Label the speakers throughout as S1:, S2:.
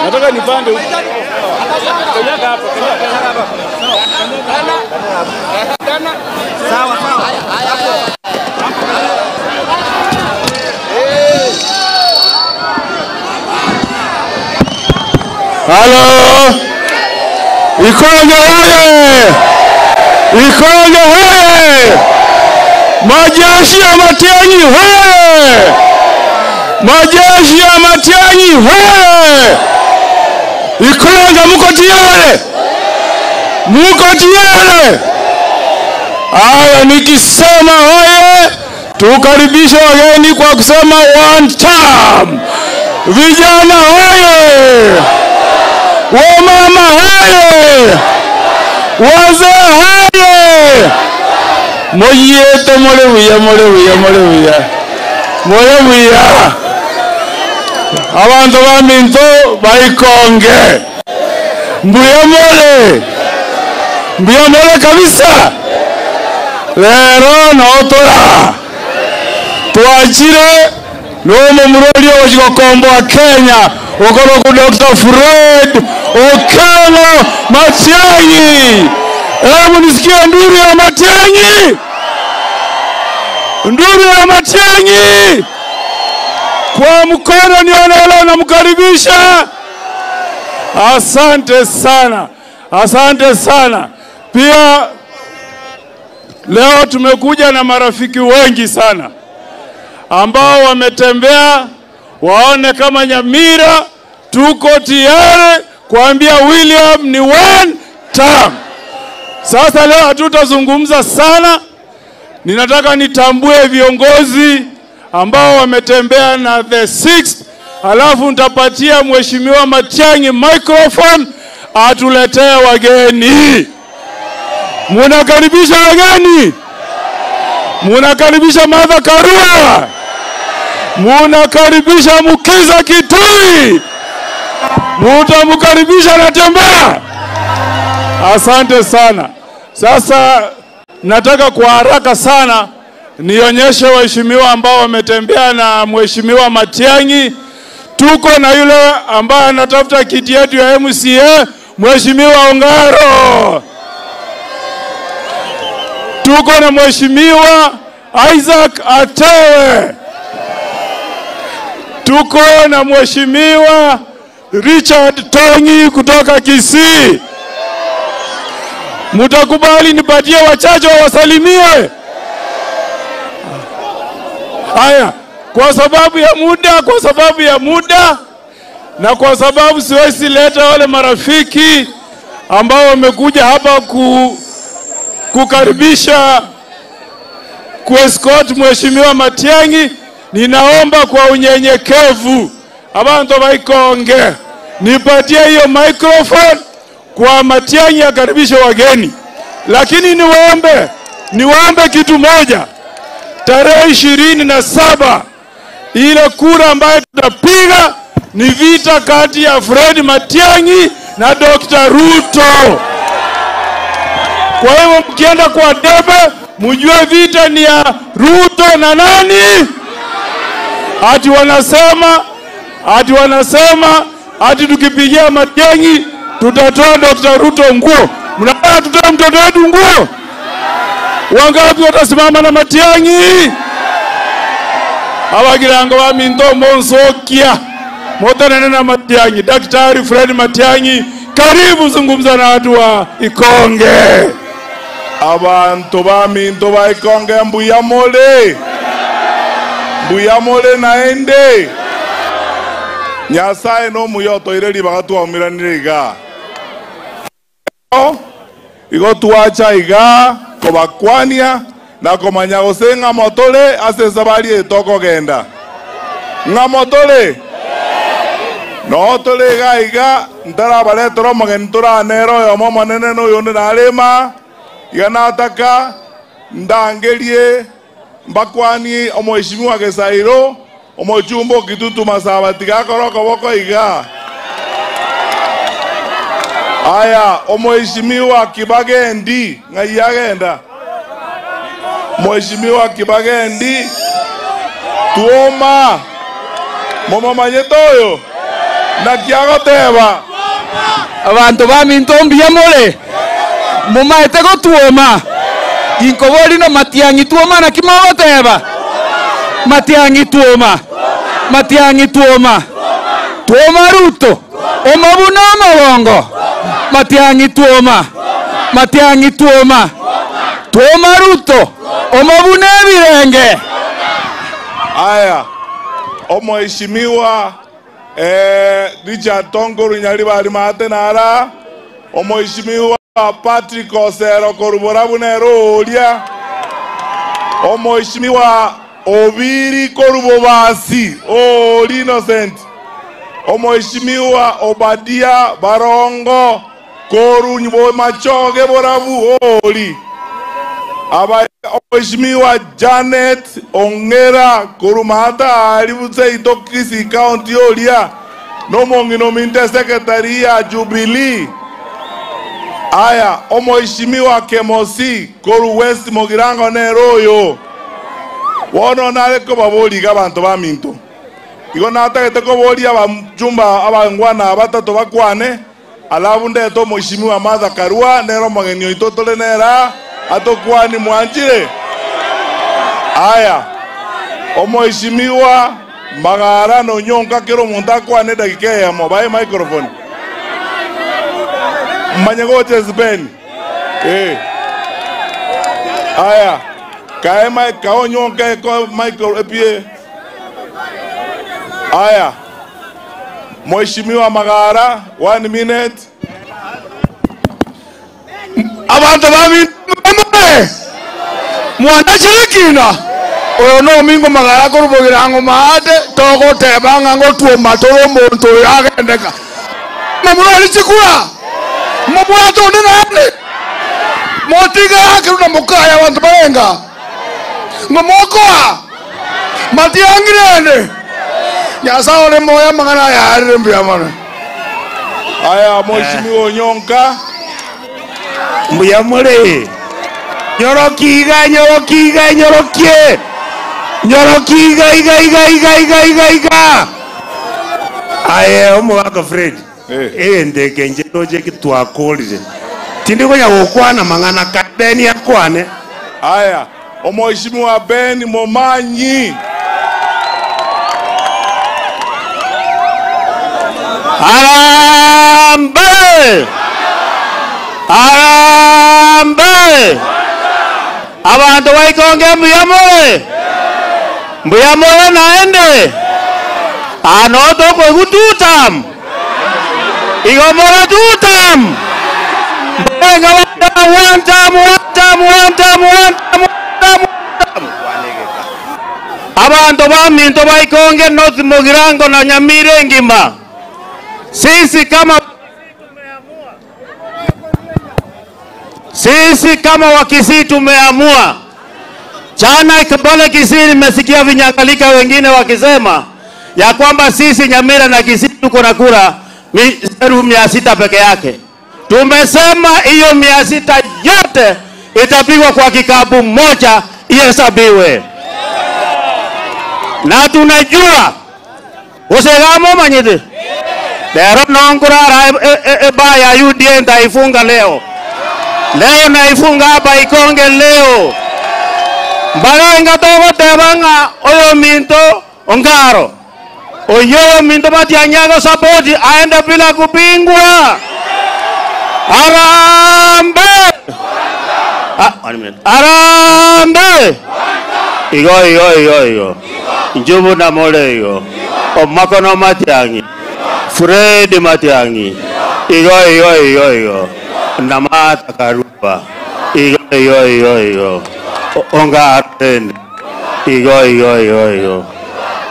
S1: Nataka nipande huko. Kanyaga hapo, kanyaga hapo.
S2: Sawa sawa.
S1: Halo. Ikonge hoye! Ikonge hoye! Majeshi ya Matiang'i hoye! Majeshi ya Matiang'i hoye! Ikonge muko tayari? Muko tayari? Haya, nikisema hoye, tukaribishe wageni kwa kusema one time. Vijana hoye! Wamama hoye! Wazee hoye! Moyete molebuya molebuya molebuya molebuya. Abantu ba Minto baikonge. Mbuya mole. Mbuya mole kabisa. Lero notora. Tuachire n'omu murori ogokomboa Kenya okoro Dr. Fred Okengo Matiang'i. Hebu nisikie nduru ya Matiang'i. Nduru ya Matiang'i. Kwa mkono nionelo namkaribisha. Asante sana. Asante sana. Pia leo tumekuja na marafiki wengi sana ambao wametembea waone kama Nyamira tuko tayari kuambia William ni one term. Sasa leo hatutazungumza sana. Ninataka nitambue viongozi ambao wametembea na the sixth, alafu nitapatia Mheshimiwa Matiang'i microphone atuletee wageni. Munakaribisha wageni? Munakaribisha Martha Karua? Munakaribisha Mukiza Kitui? Mutamkaribisha Natembeya? Asante sana. Sasa nataka kwa haraka sana nionyeshe waheshimiwa ambao wametembea na Mheshimiwa Matiang'i. Tuko na yule ambaye anatafuta kiti yetu ya MCA, Mheshimiwa Ongaro. Tuko na Mheshimiwa Isaac Atewe. Tuko na Mheshimiwa Richard Tongi kutoka Kisii. Mutakubali nipatie wachache wawasalimie? Haya, kwa sababu ya muda, kwa sababu ya muda na kwa sababu siwezi leta wale marafiki ambao wamekuja hapa kukaribisha kuescort Mheshimiwa Matiang'i, ninaomba kwa unyenyekevu abantu baikonge nipatie hiyo microphone kwa Matiang'i akaribishe wageni. Lakini niwaombe kitu moja. Tarehe 27 ile kura ambayo tutapiga ni vita kati ya Fred Matiang'i na Dr. Ruto. Kwa hivyo mkienda kwa debe mjue vita ni ya Ruto na nani? Ati wanasema ati tukipigia Matiang'i tutatoa Dr. Ruto nguo. Mnataka tutoe mtoto wetu nguo? Wangapi watasimama na Matiang'i? Abagirango ba Minto monsokia motanene na Matiang'i. Daktari Fred Matiang'i, karibu zungumza na watu wa Ikonge.
S3: Abantu ba Minto ba Ikonge, mbuya mole. Mbuya mole naende. Nyasaye no muyoto ireri bagatu amiranire iga. Igo tuacha iga kobakwania na komanya gosenga motore ase sabari etokogenda. Ng'amotore no tore iga iga ntarabaretera omogeni toranera oyomo omonene na oyonde narema iga nataka ndangerie mbakwani omweshimiwa Gesairo omochumba Kitutu Masaba tigakora okoboko iga. Aya omweshimiwa Kibagendi ng'ai agenda Mheshimiwa Kibagendi tuoma momomanyete oyo na kiagoteba
S4: abantu baminto mbuya more mumaete gotuoma ginkobori no Matiang'i tuoma na kimogoteba Matiang'i tuoma Matiang'i tuoma tuoma Ruto omabuna amabongo Matiang'i tuoma Matiang'i tuoma tuoma Ruto omabuna ebirenge.
S3: Aya omweshimiwa Richard Tongoru Nyaribari Matenara omweshimiwa Patrick Osero Koruborabu Neroria omweshimiwa Obiri Korubobasi Ori Innocent omweshimiwa Obadia Barongo Koru Machoge Borabu Ori aba omweshimiwa Janet Ongera Korumata Alibuseito Kisii County oria nomong'ino minte secretary ya Jubilee. Aya omweshimiwa Kemosi Koru West Mogirango neroyo wono nare kobaboriga abanto baminto igo natagete koboria abachumba abangwana batatu bakwane alafu ndeto omweshimiwa Martha Karua nero omogeni oito tore nera atokwani mwanjire. Aya omweshimiwa Magara no nyonka kero omonto akwane dakika eyemo bae microphone manye goche Spain. Aya kae mic kaonyonka ko micro epie. Aya Mheshimiwa Magara 1 minute.
S5: Abantu bami mwana shirikina oyo no mingo Magara korubogira ngo maate togoteba ngo tuoma toro muntu yagendeka mamurari chikura mabwato ndinane motiga akiruna mukaya abantu barenga ngomokoa matiangirene nyasaye moya mangana yarire mbuya mana.
S3: Aya Mheshimiwa Onyonka
S6: mbuya mure nyorokiga nyorokiga nyorokie nyorokiga iga iga iga iga iga iga. Aye omwaka Fred endeke nje toje kitwakolire tindi konya gokwana mangana ka Beni akwane.
S3: Aya omweshimiwa Ben Momanyi.
S7: Harambee! Harambee! Abantu waikonge mbuya more mbuya more naende anoto kwegututam igomora tutam mbenga one time one time one time one time one time. Abantu baminto baikonge North Mugirango na Nyamira ngima. Sisi kama Wakisii tumeamua. Jana pale Kisii nimesikia vinyakalika wengine wakisema ya kwamba sisi Nyamira na Kisii tuko na kura 600 peke yake. Tumesema hiyo 600 yote itapigwa kwa kikapu moja ihesabiwe. Na tunajua uselamo manyite lero nongurara ebaya UDA ndaifunga leo. Leo naifunga hapa Ikonge leo. Mbarenga togo tebanga oyo minto ongaro. Oyo minto Matiang'i support aende bila kupingwa. Harambee! 1 minute. Harambee! Igo igo igo igo. Njubu na mole igo. Omakono Matiang'i. Fred Matiang'i. Igo igo igo igo. Namata Karuba. Igo igo igo igo. Onga Arden. Igo igo igo igo.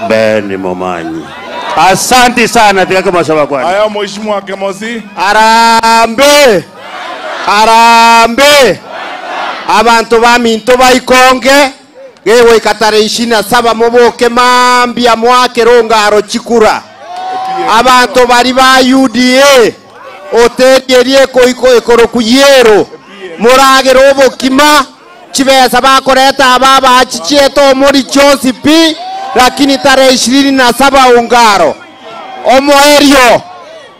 S7: Ben Momanyi. Asante sana tika masaba kwani.
S3: Aya mheshimiwa Kemosi.
S8: Arambe. Arambe. Abantu ba minto baikonge gewe katare 27 muboke mambia mwake rongaro chikura. Abantu bari ba UDA oterierie koiko ekoro kuyero muragero obokima chibesa bakoreta ababa chichieto muri chosi pi lakini tarehe 27 Ongaro omoerio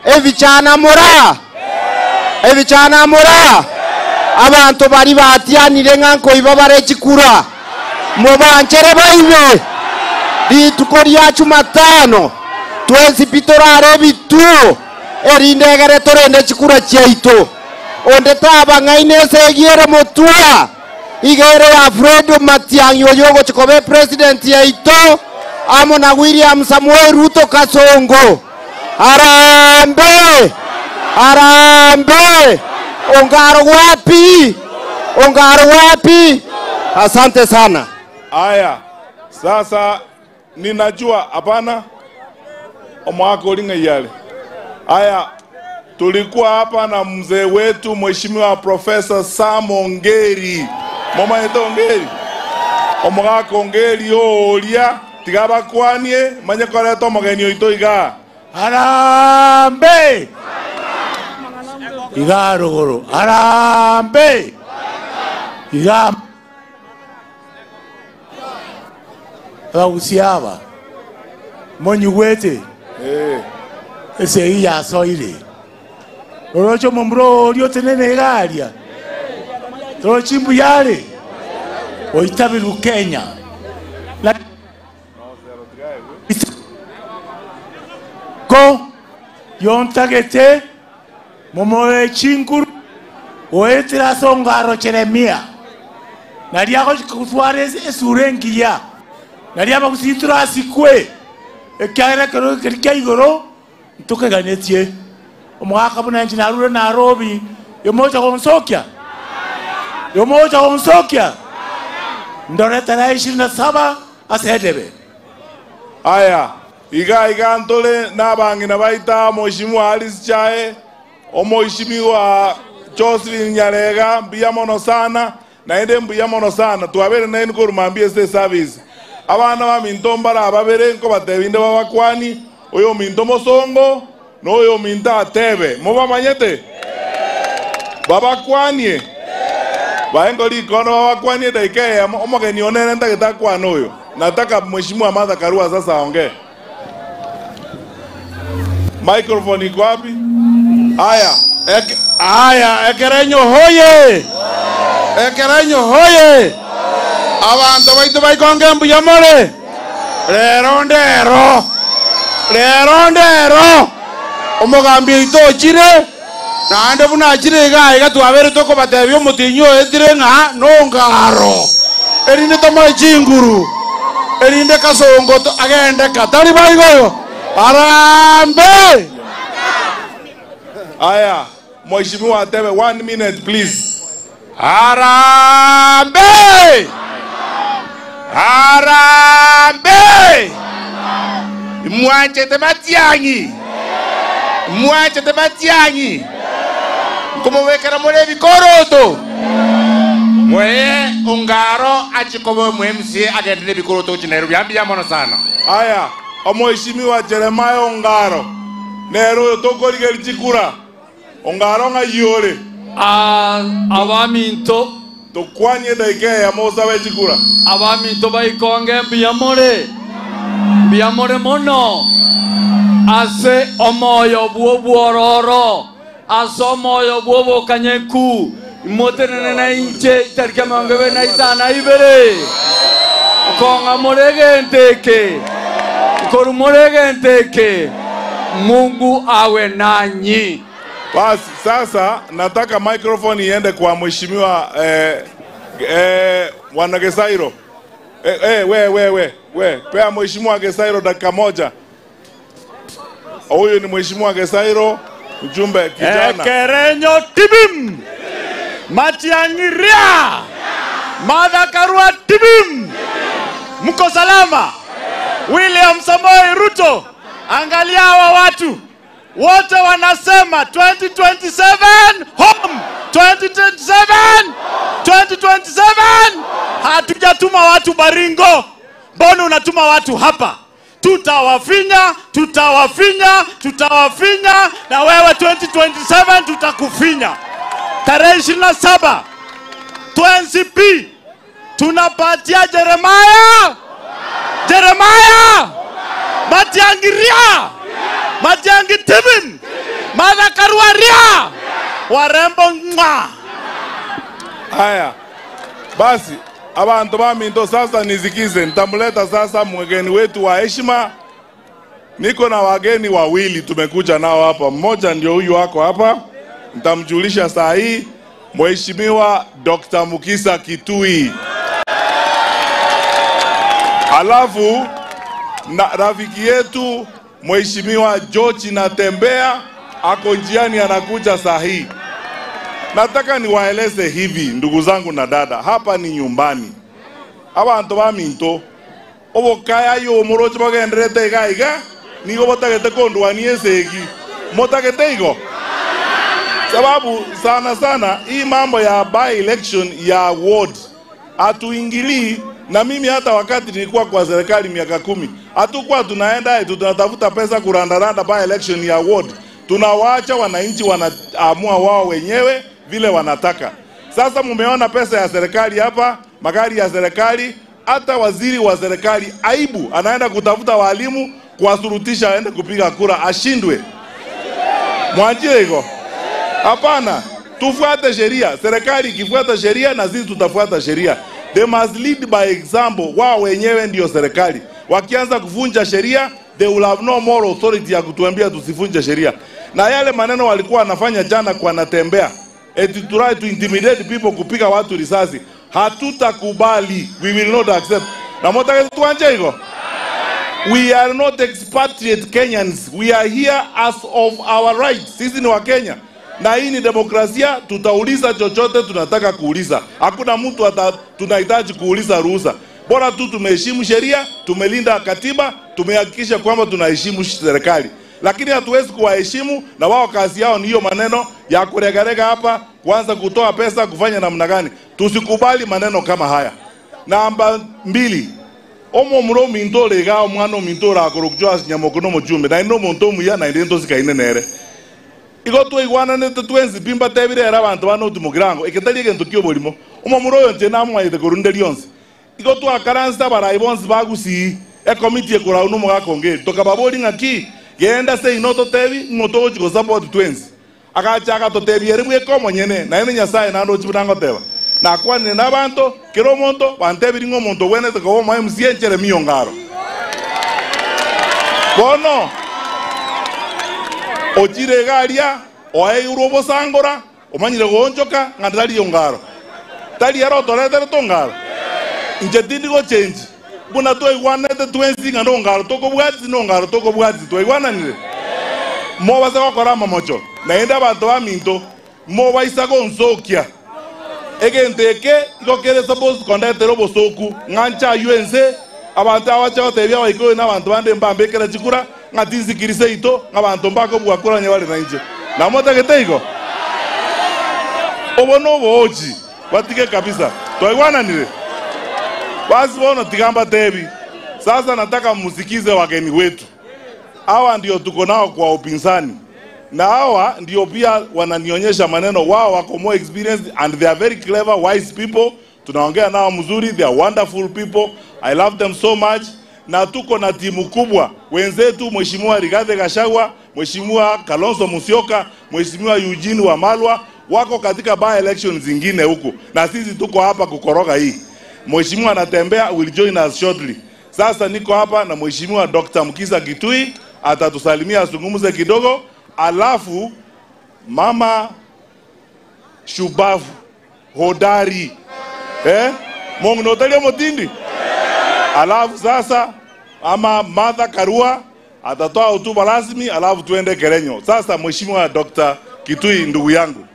S8: ebichana mura abantu bari batianire nganko ibabare chikura mubanchere baibe rituko rya Jumatano twesi pitorare bituo erindegere torende chikura chiaito onde taba ng'aine segiere motua igere ya Alfredo Matiang'i oyogo chikobe president yaito amo na William Samuel Ruto Kasongo. Arambe arambe Ongaro wapi? Ongaro wapi? Asante sana.
S3: Aya, sasa ninajua hapana omwako linga yale. Aya, tulikuwa hapa na mzee wetu Mheshimiwa Professor Sam Ongeri. Mama yetu Ongeri. Omwako Ongeri olia tigaba kwanie manye koreto omogeni oito iga.
S6: Arambe. Iga rogoro. Arambe. Iga Bausiaba. Monyuwete. Ese iya soile. Orocho mombro orio tenene garia. Toro chimbu yale. Oitabiru Kenya. La Ko yontagete momoe chinkuru oetira songaro Jeremia. Nariago kusuarez esurengia. Naria bakusitura asikwe. Ekiagera kero kerkia igoro ntukeganetie. Omwaka buna nchi narure Nairobi yomoja konsokia. Yomoja konsokia. Ndore tarehe 27 asedebe.
S3: Aya, iga iga ntole nabangina baita Mheshimiwa Alice Chae, Mheshimiwa Jocelyn Nyarega, mbiya mono sana, naende mbiya mono sana. Tuabere naende korumambie state service. Abana ba minto mbara ababere nko batebinde babakwani, oyo minto mosongo, no oyo minto atebe. Mobamanyete? Babakwanie. Baengo likono babakwanie daike omogeni onene ntagetakwana oyo. Nataka Mheshimiwa Martha Karua sasa aongee. Microphone iko wapi? Aya,
S1: aya, ekerenyo hoye. Ekerenyo hoye. Abantu baitu baikonge mbuya more. Rero ndero. Rero ndero. Omogambi oito chire. Naende buna chire iga iga twabere tokobatebia omotinyo etire ng'a nongaro. Erinde tomoe chinguru. Erinde Kasongo agende katari baigoyo. Arambe.
S3: Aya, Mheshimiwa Atebe, 1 minute please.
S1: Arambe. Arambe. Mwanchete Matiang'i. Mwanchete Matiang'i. Nkomowekera mole bikoroto. Mweye Ongaro achikobo MCA agendele bikoroto Nairobi. Ambia mono sana.
S3: Aya, Mheshimiwa Jeremiah Ongaro. Nero tokorigeri chikura. Ongaro ng'ayore.
S4: Abaminto
S3: tokwanye daike ya mosa we chikura.
S4: Abaminto baikonge mbiyamore. Mbiyamore mono. Ase omoyo bwo bwororo. Ase omoyo bwo bokanyeku. Motenene na inche itariki mangebe na isana ibere. Konga morege nteke. Koru morege nteke. Mungu awe nanyi.
S3: Basi sasa nataka microphone iende kwa Mheshimiwa Bwana Gesairo. We pea Mheshimiwa Gesairo dakika moja. Huyu ni Mheshimiwa Gesairo, mjumbe kijana.
S1: Ekerenyo tibim. Matiang'i ria. Martha Karua tibim. Mko salama?
S4: William Samoei Ruto. Angalia hawa watu wote wanasema 2027 home, 2027, 2027. Hatujatuma watu Baringo, mbona unatuma watu hapa? Tutawafinya, tutawafinya, tutawafinya, na wewe 2027 tutakufinya. Tarehe 27 2NCP tunapatia Jeremiah, Jeremiah Matiang'i ria, Matiang'i Tibin, Martha Karua ria, warembo mwa.
S3: Haya basi, abantu baminto sasa nizikize, nitamleta sasa mgeni wetu wa heshima. Niko na wageni wawili tumekuja nao hapa. Mmoja ndio huyu wako hapa, nitamjulisha saa hii, Mheshimiwa Dr. Mukisa Kitui. Alafu na rafiki yetu Mheshimiwa George Natembea ako njiani anakuja saa hii. Nataka niwaeleze hivi ndugu zangu na dada, hapa ni nyumbani. Abantu baminto obokaya yo morocho bagenderete iga iga nigo botagete kondwanie esegi motagete igo, sababu sana sana hii mambo ya by election ya ward hatuingilii. Na mimi hata wakati nilikuwa kwa serikali miaka 10 hatukuwa tunaenda tunatafuta pesa kurandaranda by election ya ward. Tunawaacha wananchi wanaamua wao wenyewe vile wanataka. Sasa mumeona pesa ya serikali hapa, magari ya serikali, hata waziri wa serikali aibu anaenda kutafuta walimu kuwasurutisha aende kupiga kura ashindwe. Mwanjie iko? Hapana, tufuate sheria. Serikali ikifuata sheria na sisi tutafuata sheria. They must lead by example. Wao wenyewe ndio serikali. Wakianza kuvunja sheria, they will have no more authority ya kutuambia tusivunje sheria. Na yale maneno walikuwa wanafanya jana kwa Natembea, eti try to intimidate people, kupiga watu risasi, hatutakubali. We will not accept. Na motaka tuanje iko? We are not expatriate Kenyans. We are here as of our rights. Sisi ni wa Kenya. Na hii ni demokrasia, tutauliza chochote tunataka kuuliza. Hakuna mtu tunahitaji kuuliza ruhusa. Bora tu tumeheshimu sheria, tumelinda katiba, tumehakikisha kwamba tunaheshimu serikali. Lakini hatuwezi kuwaheshimu na wao kazi yao ni hiyo maneno ya kuregarega hapa, kuanza kutoa pesa, kufanya namna gani. Tusikubali maneno kama haya. Namba 2, omo mro minto lega omwana minto ra korokjwa nyamokono mojumbe na ino monto muya na ndento sikaine nere. Igo twaigwana nete twenzi bimba tebire era abantu bano tumugirango eketali egento kioborimo omo muro yonje namwayete korunde lyonse. Igo twakaransa barai bonsi bagusi e committee ekora uno mugakonge tokababori ngaki genda se inoto tebi ngoto go support twenzi akacha totebi eri bweko nyene na ene Nyasaye nando chibunango teba na kwane nabanto kero monto bantebiri ngomonto wenete ko mo MC enchere miyongaro bono ochire garia oeirwo obosangora omanyire goonchoka ng'a tari ongaro tari ero toretere tongaro inche tindi gochenji buna twaigwanete twensi ng'a nongaro tokobwati nongaro tokobwati twaigwananire mobasa gokora amamocho naende abanto baminto mobaisa gonsokia egento eke igo kere suppose kondetera obosoku ng'a nchayo ense abantu abacha gotebia abaikoyo na abanto bande mbambekere chikura ng'a tinsikirise ito ng'a abanto mbakobwakura onye bare na inche namotagete igo obo noboochi batike kabisa twaigwananire. Basi bono tigamba tebi. Sasa nataka musikize wageni wetu. Hawa ndio tuko nao kwa upinzani. Na hawa ndio pia wananionyesha maneno. Wao wako more experienced and they are very clever, wise people. Tunaongea nao mzuri, they are wonderful people. I love them so much. Na tuko na timu kubwa. Wenzetu Mheshimiwa Rigathi Gachagua, Mheshimiwa Kalonzo Musyoka, Mheshimiwa Eugene Wamalwa wako katika by election zingine huku. Na sisi tuko hapa kukoroga hii. Mheshimiwa Natembea will join us shortly. Sasa niko hapa na Mheshimiwa Dr. Mukisa Kitui atatusalimia, azungumze kidogo, alafu mama shubavu hodari Mungu notalia motindi. Alafu sasa ama Martha Karua atatoa hotuba rasmi, alafu tuende Kerenyo. Sasa Mheshimiwa Dr. Kitui, ndugu yangu.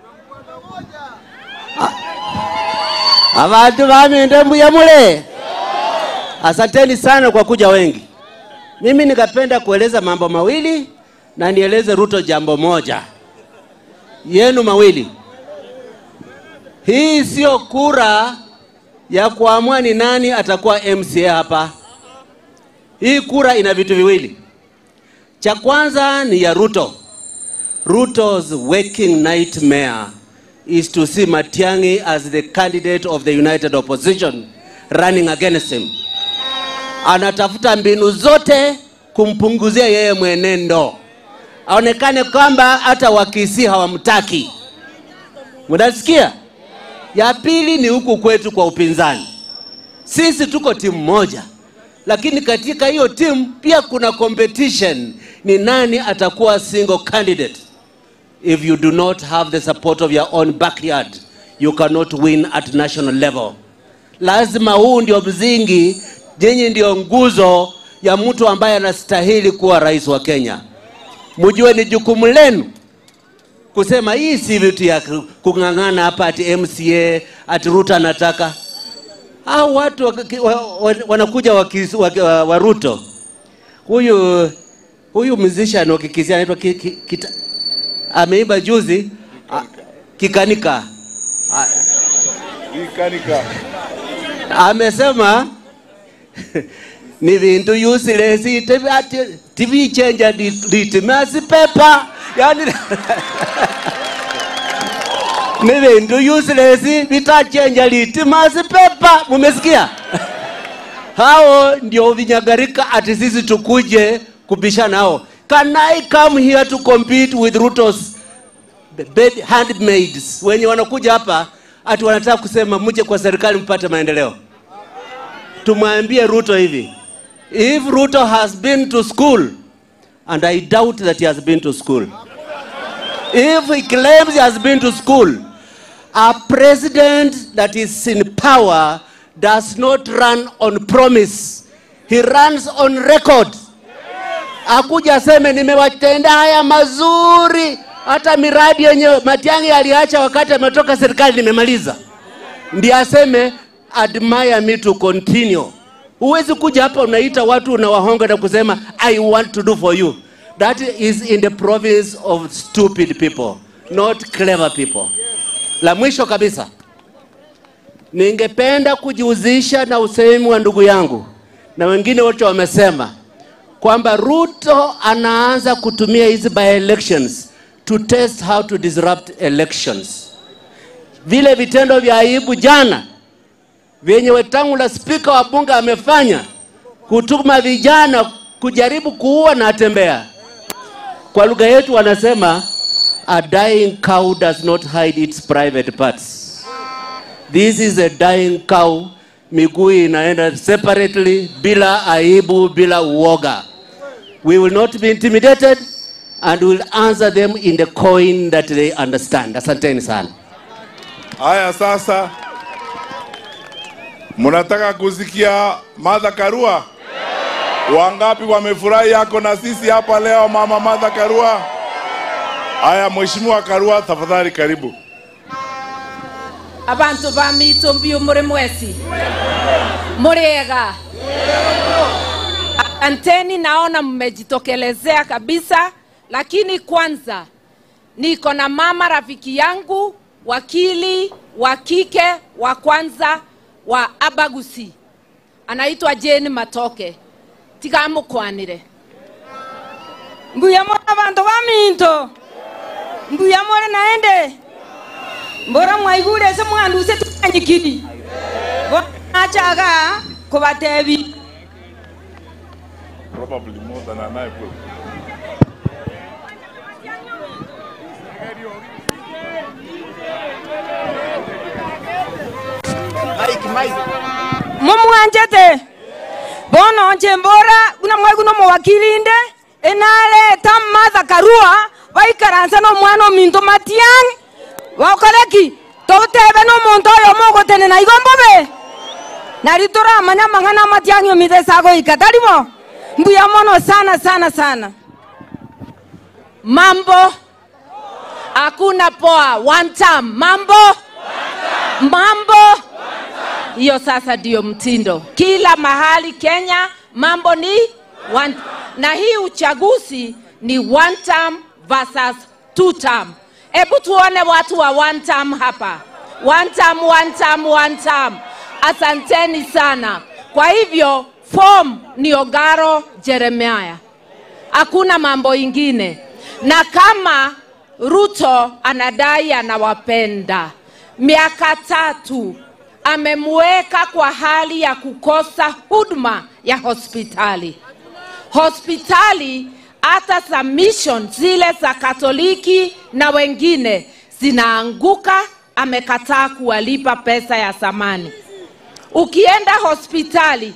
S9: Abantu bamende mbuya mule. Asanteni sana kwa kuja wengi. Mimi nikapenda kueleza mambo mawili na nieleze Ruto jambo moja. Yenu mawili. Hii sio kura ya kuamua ni nani atakuwa MCA hapa. Hii kura ina vitu viwili. Cha kwanza ni ya Ruto. Ruto's waking nightmare is to see Matiang'i as the candidate of the United Opposition running against him. Anatafuta mbinu zote kumpunguzia yeye mwenendo, aonekane kwamba hata Wakisii hawamtaki. Mnasikia? Ya pili ni huku kwetu kwa upinzani. Sisi tuko timu moja, lakini katika hiyo timu pia kuna competition, ni nani atakuwa single candidate. If you do not have the support of your own backyard, you cannot win at national level. Lazima huu ndio msingi, nyinyi ndio nguzo ya mtu ambaye anastahili kuwa rais wa Kenya. Mjue ni jukumu lenu kusema hii si vitu ya kung'ang'ana hapa ati MCA, ati Ruto anataka. Hao watu wanakuja wa Ruto. Huyu musician wa Kikisii anaitwa ameimba juzi Kikanika.
S3: Kikanika.
S9: Amesema ni vintu useless, TV changer litmus paper. Yani ni vintu useless vitachenja litmus paper. Mumesikia? Hao ndio vinyagarika ati sisi tukuje kubishana nao. Can I come here to compete with Ruto's bed handmaids? Wenye wanakuja hapa ati wanataka kusema mje kwa serikali mpate maendeleo. Tumwambie Ruto hivi. If Ruto has been to school, and I doubt that he has been to school. If he claims he has been to school, a president that is in power does not run on promise. He runs on record. Akuja aseme nimewatenda haya mazuri, hata miradi yenye Matiang'i aliacha wakati ametoka serikali nimemaliza. Ndiye aseme admire me to continue. Huwezi kuja hapa unaita watu unawahonga na kusema I want to do for you. That is in the province of stupid people, not clever people. La mwisho kabisa, ningependa kujihusisha na usemi wa ndugu yangu na wengine wote wamesema kwamba Ruto anaanza kutumia hizi by-elections to test how to disrupt elections. Vile vitendo vya aibu jana vyenye Wetangula speaker wa bunge amefanya, kutuma vijana kujaribu kuua na atembea. Kwa lugha yetu wanasema a dying cow does not hide its private parts. This is a dying cow, miguu inaenda separately, bila aibu, bila uoga. We will not be intimidated and will answer them in the coin that they understand. Asanteni sana.
S3: Haya sasa, mnataka kusikia Martha Karua? Wangapi wamefurahi yako na sisi hapa leo, mama Martha Karua? Haya, Mheshimiwa Karua, tafadhali karibu.
S10: Abantu ba mito mbiu muri mwesi. Muriega. Anteni, naona mmejitokelezea kabisa, lakini kwanza niko na mama rafiki yangu, wakili wa kike wa kwanza wa Abagusi. Anaitwa Jane Matoke. Tigamukwanire.
S11: Mbuya mora bantu ba minto. Mbuya mora naende. Mbora mwaigure se mwanduse tukanyikiri. Achaga kubatebi.
S3: Probably more than an I will.
S2: Mike.
S11: Mumwanjete. Bono nje mbora una mwaiguno mwakilinde enale Martha Karua baikaransa no mwana minto Matiang'i wakoreki totebe no muntu oyo mogotene na igombobe nari toramanya mang'ana Matiang'i omithe ikataribo mbuya mono sana sana sana.
S10: Mambo hakuna poa, one time mambo mambo. Hiyo sasa ndio mtindo kila mahali Kenya, mambo ni One. Na hii uchaguzi ni one term versus two term. Hebu tuone watu wa one term hapa. One term, one term, one term. Asanteni sana. Kwa hivyo form ni Ongaro Jeremiah. Hakuna mambo ingine. Na kama Ruto anadai anawapenda, miaka 3 amemweka kwa hali ya kukosa huduma ya hospitali. Hospitali hata za mission zile za Katoliki na wengine zinaanguka, amekataa kuwalipa pesa ya samani. Ukienda hospitali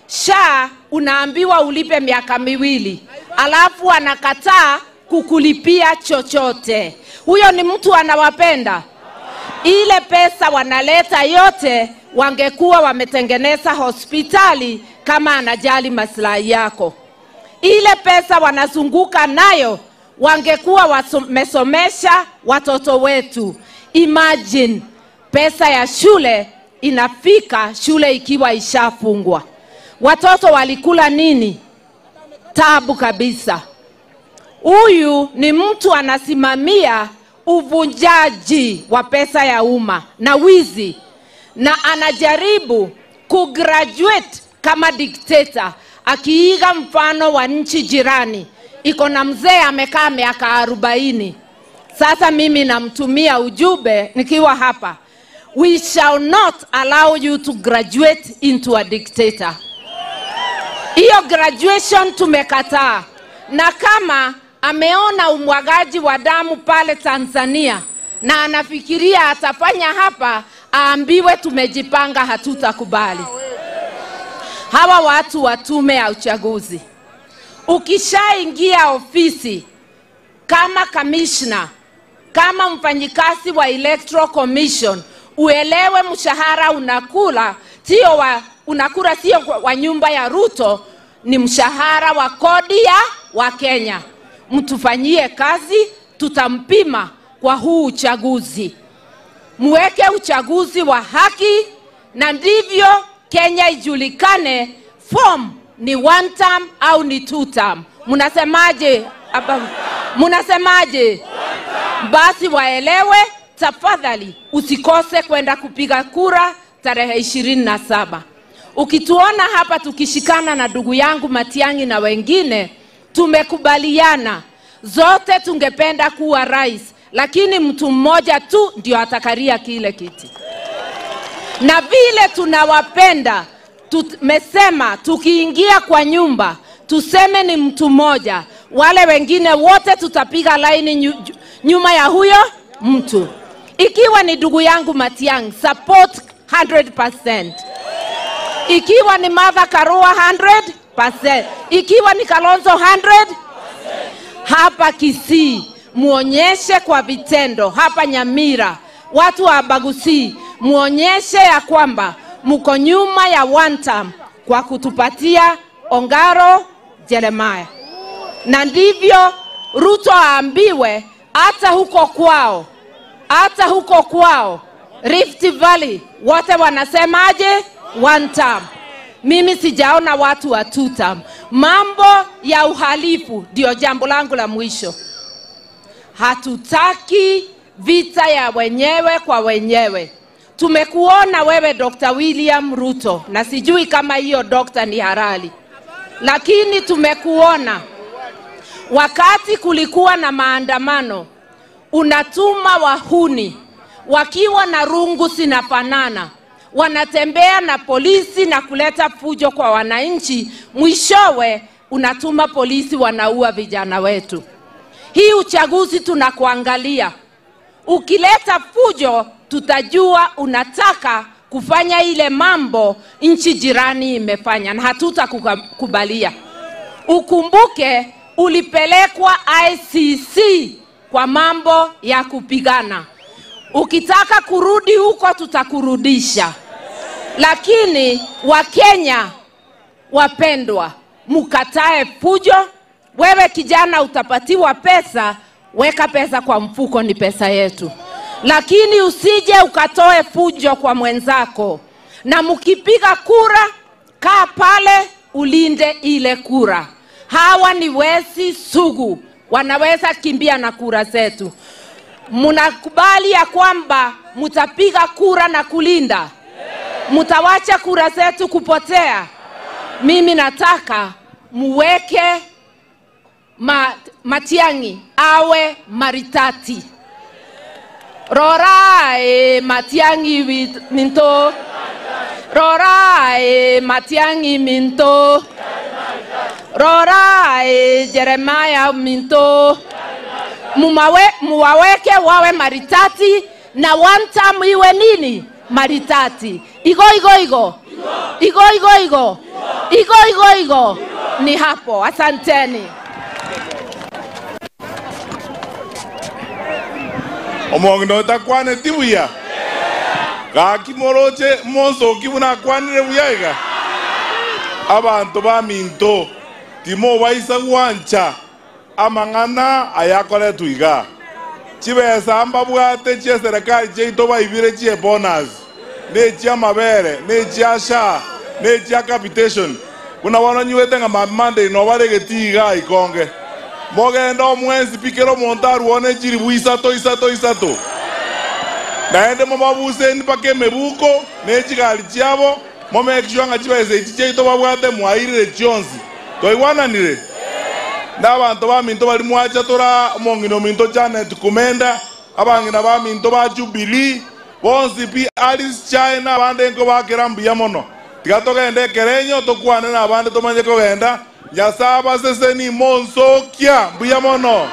S10: SHA unaambiwa ulipe miaka 2, alafu anakataa kukulipia chochote. Huyo ni mtu anawapenda? Ile pesa wanaleta yote wangekuwa wametengeneza hospitali kama anajali maslahi yako. Ile pesa wanazunguka nayo wangekuwa wamesomesha watoto wetu. Imagine pesa ya shule inafika shule ikiwa ishafungwa. Watoto walikula nini? Tabu kabisa. Huyu ni mtu anasimamia uvunjaji wa pesa ya umma na wizi, na anajaribu kugraduate kama dictator, akiiga mfano wa nchi jirani. Iko na mzee amekaa miaka 40. Sasa mimi namtumia ujumbe nikiwa hapa. We shall not allow you to graduate into a dictator. Hiyo graduation tumekataa. Na kama ameona umwagaji wa damu pale Tanzania na anafikiria atafanya hapa, aambiwe tumejipanga, hatutakubali. Hawa watu wa tume ya uchaguzi, ukishaingia ofisi kama commissioner, kama mfanyikazi wa Electoral Commission, uelewe mshahara unakula sio wa unakula sio wa nyumba ya Ruto, ni mshahara wa kodi ya wa Kenya. Mtufanyie kazi, tutampima kwa huu uchaguzi. Muweke uchaguzi wa haki, na ndivyo Kenya ijulikane form ni one term au ni two term. Munasemaje? Munasemaje? Basi waelewe, tafadhali usikose kwenda kupiga kura tarehe 27. Ukituona hapa tukishikana na ndugu yangu Matiang'i na wengine, tumekubaliana zote tungependa kuwa rais, lakini mtu mmoja tu ndio atakaria kile kiti. Na vile tunawapenda, tumesema tukiingia kwa nyumba tuseme ni mtu mmoja, wale wengine wote tutapiga laini nyuma ya huyo mtu. Ikiwa ni ndugu yangu Matiang'i, support 100%. Ikiwa ni Martha Karua 100%. Ikiwa ni Kalonzo 100%. Hapa Kisii muonyeshe kwa vitendo, hapa Nyamira watu wa Bagusi muonyeshe ya kwamba mko nyuma ya one term kwa kutupatia Ongaro Jeremiah. Na ndivyo Ruto aambiwe hata huko kwao, hata huko kwao Rift Valley wote wanasemaje? One term. Mimi sijaona watu wa two term. Mambo ya uhalifu ndio jambo langu la mwisho. Hatutaki vita ya wenyewe kwa wenyewe. Tumekuona wewe Dr. William Ruto, na sijui kama hiyo doctor ni halali, lakini tumekuona wakati kulikuwa na maandamano unatuma wahuni wakiwa na rungu zinafanana, wanatembea na polisi na kuleta fujo kwa wananchi, mwishowe unatuma polisi wanaua vijana wetu. Hii uchaguzi tunakuangalia. Ukileta fujo tutajua unataka kufanya ile mambo nchi jirani imefanya, na hatutakukubalia. Ukumbuke ulipelekwa ICC kwa mambo ya kupigana. Ukitaka kurudi huko tutakurudisha. Lakini Wakenya wapendwa, mukatae fujo. Wewe kijana utapatiwa pesa, weka pesa kwa mfuko, ni pesa yetu. Lakini usije ukatoe fujo kwa mwenzako. Na mkipiga kura, kaa pale ulinde ile kura. Hawa ni wezi sugu, wanaweza kimbia na kura zetu. Munakubali ya kwamba mutapiga kura na kulinda? Mutawacha kura zetu kupotea? Mimi nataka muweke Matiang'i awe maritati. Rora e Matiang'i minto. Rora e Matiang'i minto. Rora e Jeremiah minto. Muwaweke wawe maritati na one time iwe nini? Maritati. Igo igo igo. Igo igo igo. Igo igo igo. Ni hapo. Asanteni.
S3: Omong'ina otakwaneti buya gaki moroche monsoki buna akwanire buya iga abanto baminto timobaisa gwancha amang'ana ayakoretwe iga chibesa mbabwate chia serikali chiaito baibire chie bonus ne chia mabere ne chia SHA ne chia capitation buna bono nyiwete ng'a Monday nobaregeti iga ikonge mogenda omwensi pikero omonto aruone chiribu isato isato isato naende momabuseni mpaka emebuko ne chigari chiabo momake sure ng'a chibesa echi chiaito babwate mwairire chionsi toigwananire na abanto baminto bari mwacha tora omong'ina ominto Janet Kumenda abang'ina baminto ba Jubilee bonsi pi Alice China abande nko bakera mbuya mono tiga togende ekerenyo tokwane na abande tomanye kogenda Nyasaba seseni monsokia mbuya mono.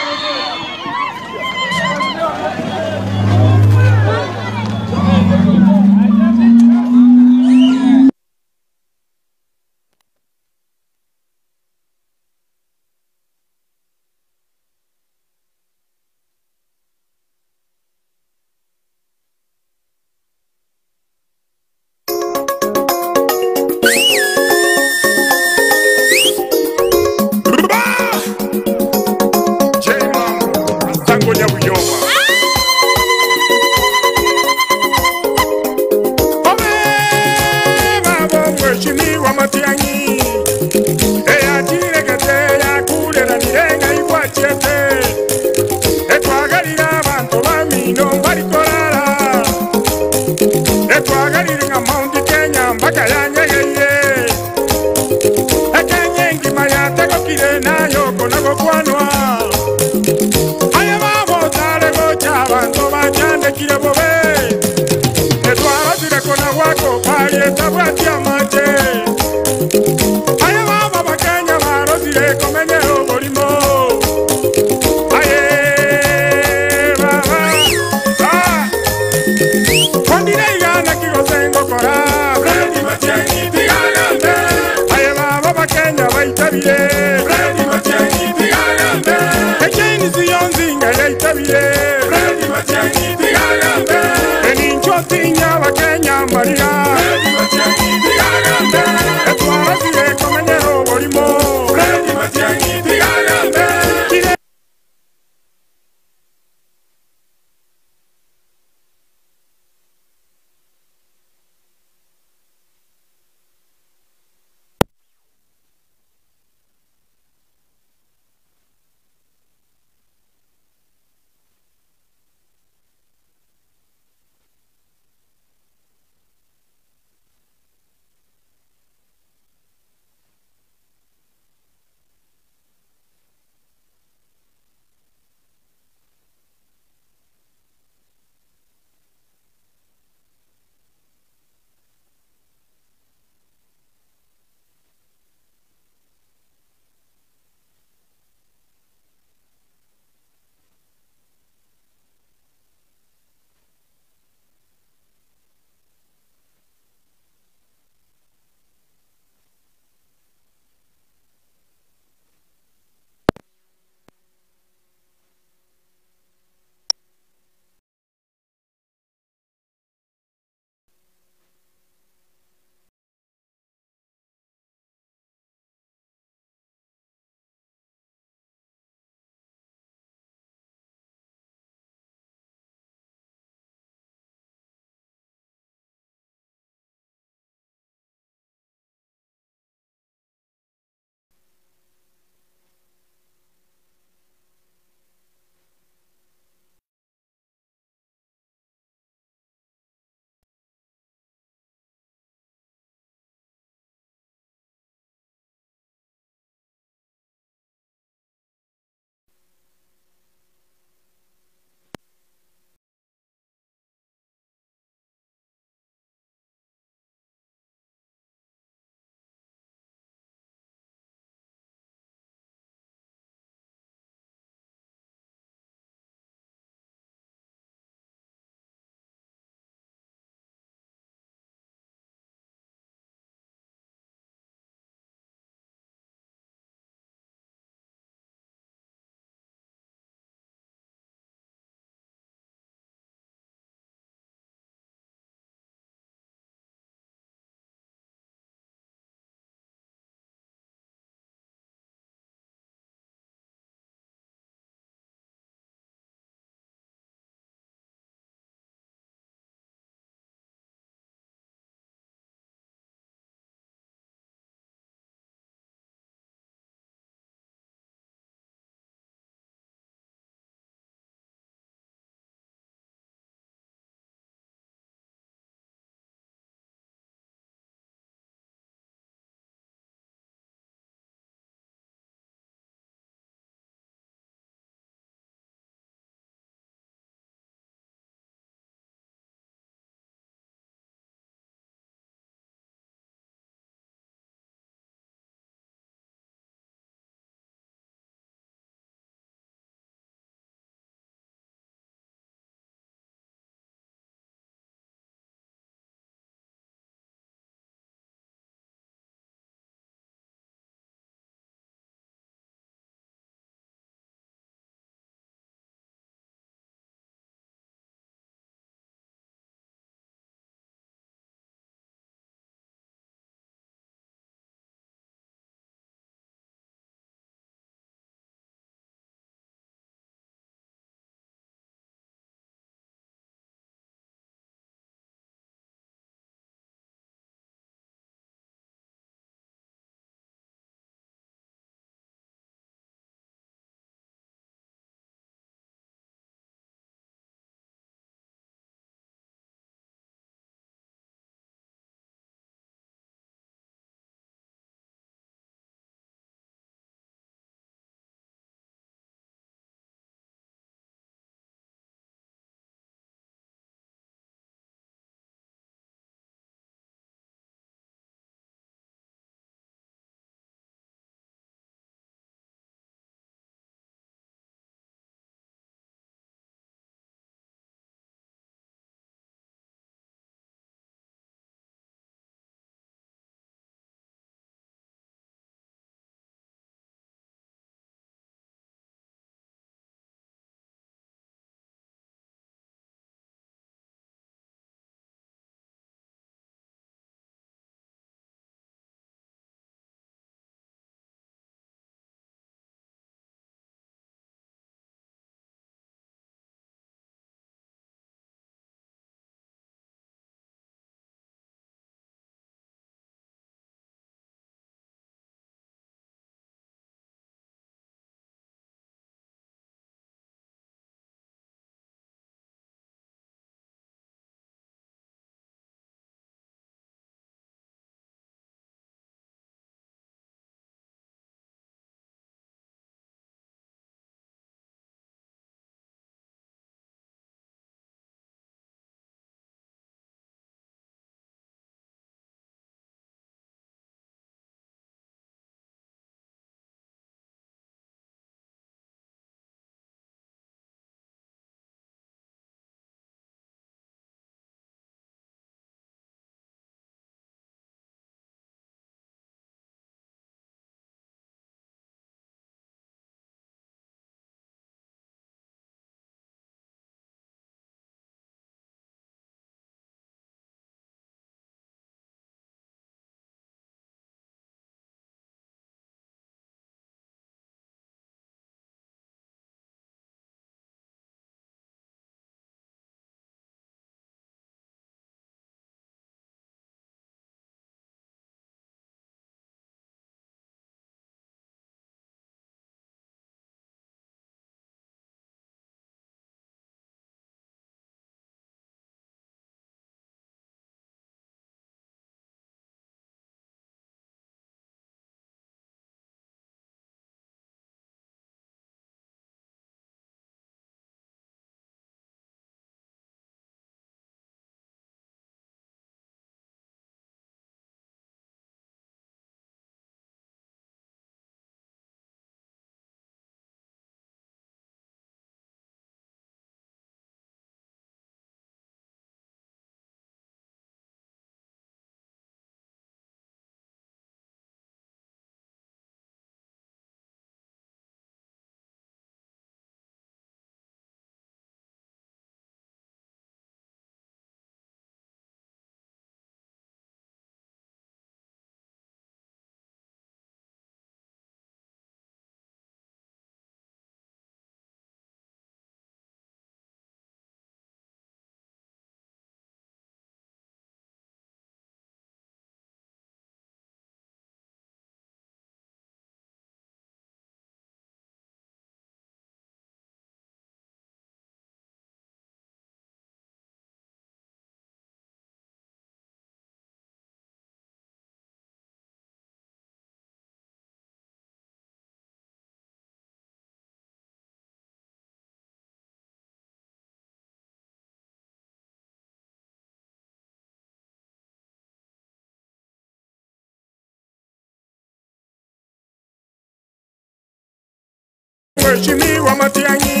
S12: Mheshimiwa Matiang'i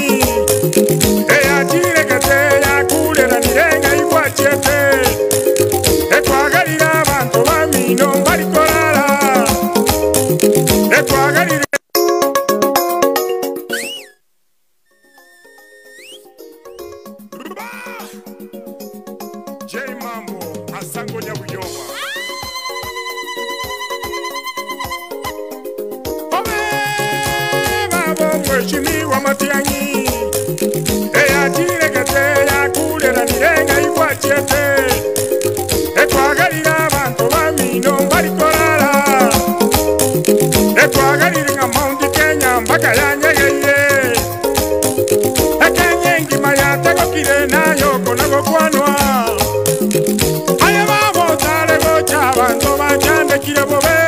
S12: eyachiregete yakurera nirenga igwachete etwagarira abantu bamino mbarikorara etwagarira J Mambo Asango Nyabuyoma Mheshimiwa Matiang'i eyachiregete yakurera nirenga igwachete etwagarira abantu bamino mbarikorara etwagarira nga Mount Kenya mpaka yanyegeye ekenye ngima yategokire nayo konagokwanwa aya babotare gocha abantu bachandekire bobe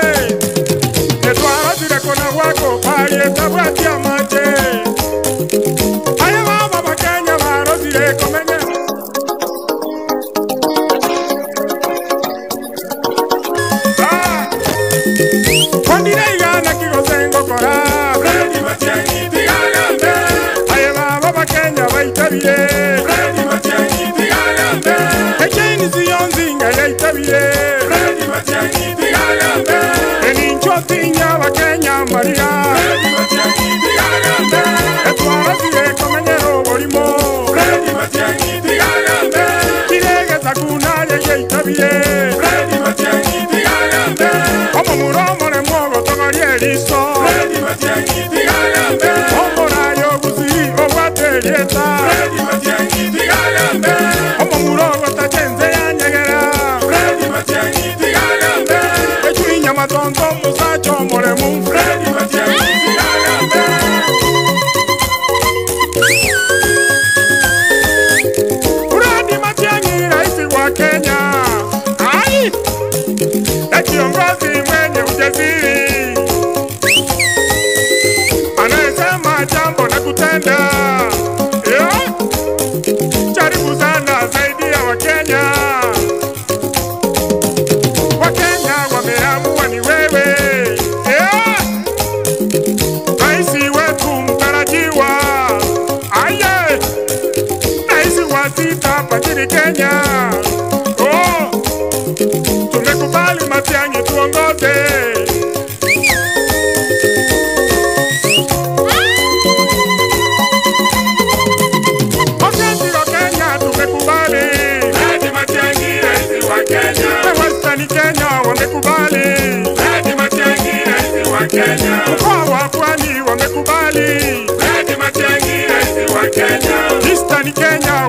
S12: etwarozire kona gwako parieta bwati amache aya baba bakenya barozire komenya Kondire igana kigosengo kora Freddy Matiang'i tigagambe aye baba bakenya baitabire Freddy Matiang'i tigagambe echeni ziyonzinga yaitabire Freddy Matiang'i tigagambe eninchotinya bakenya marira Freddy Matiang'i tigagambe etwarozire komenyero borimo Freddy Matiang'i tigagambe kiregeza kunaye yaitabire Freddy Matiang'i tigagambe omomuromore mwogo togorie eriso Freddy Matiang'i tigagambe omorayo gusii obwaterieta Freddy Matiang'i tigagambe omomurogo tachenze yanyegera Freddy Matiang'i tigagambe echuinya matonto musacho moremu Freddy Matiang'i tigagambe Freddy Matiang'i rais wa Kenya ai kiongozi mwenye ujasiri anayesema jambo na kutenda yeah. Jaribu sana zaidi ya Wakenya. Wakenya wameamua ni wewe yeah. Raisi wetu mtarajiwa aye raisi wa sita hapa nchini Kenya oh. Tumekubali Matiang'i tuongoze. Wakati wa Kenya tumekubali Freddy Matiang'i rais wa Kenya. Western Kenya wamekubali Freddy Matiang'i rais wa Kenya. Mkoa wa Pwani wamekubali Freddy Matiang'i rais wa Kenya. Eastern Kenya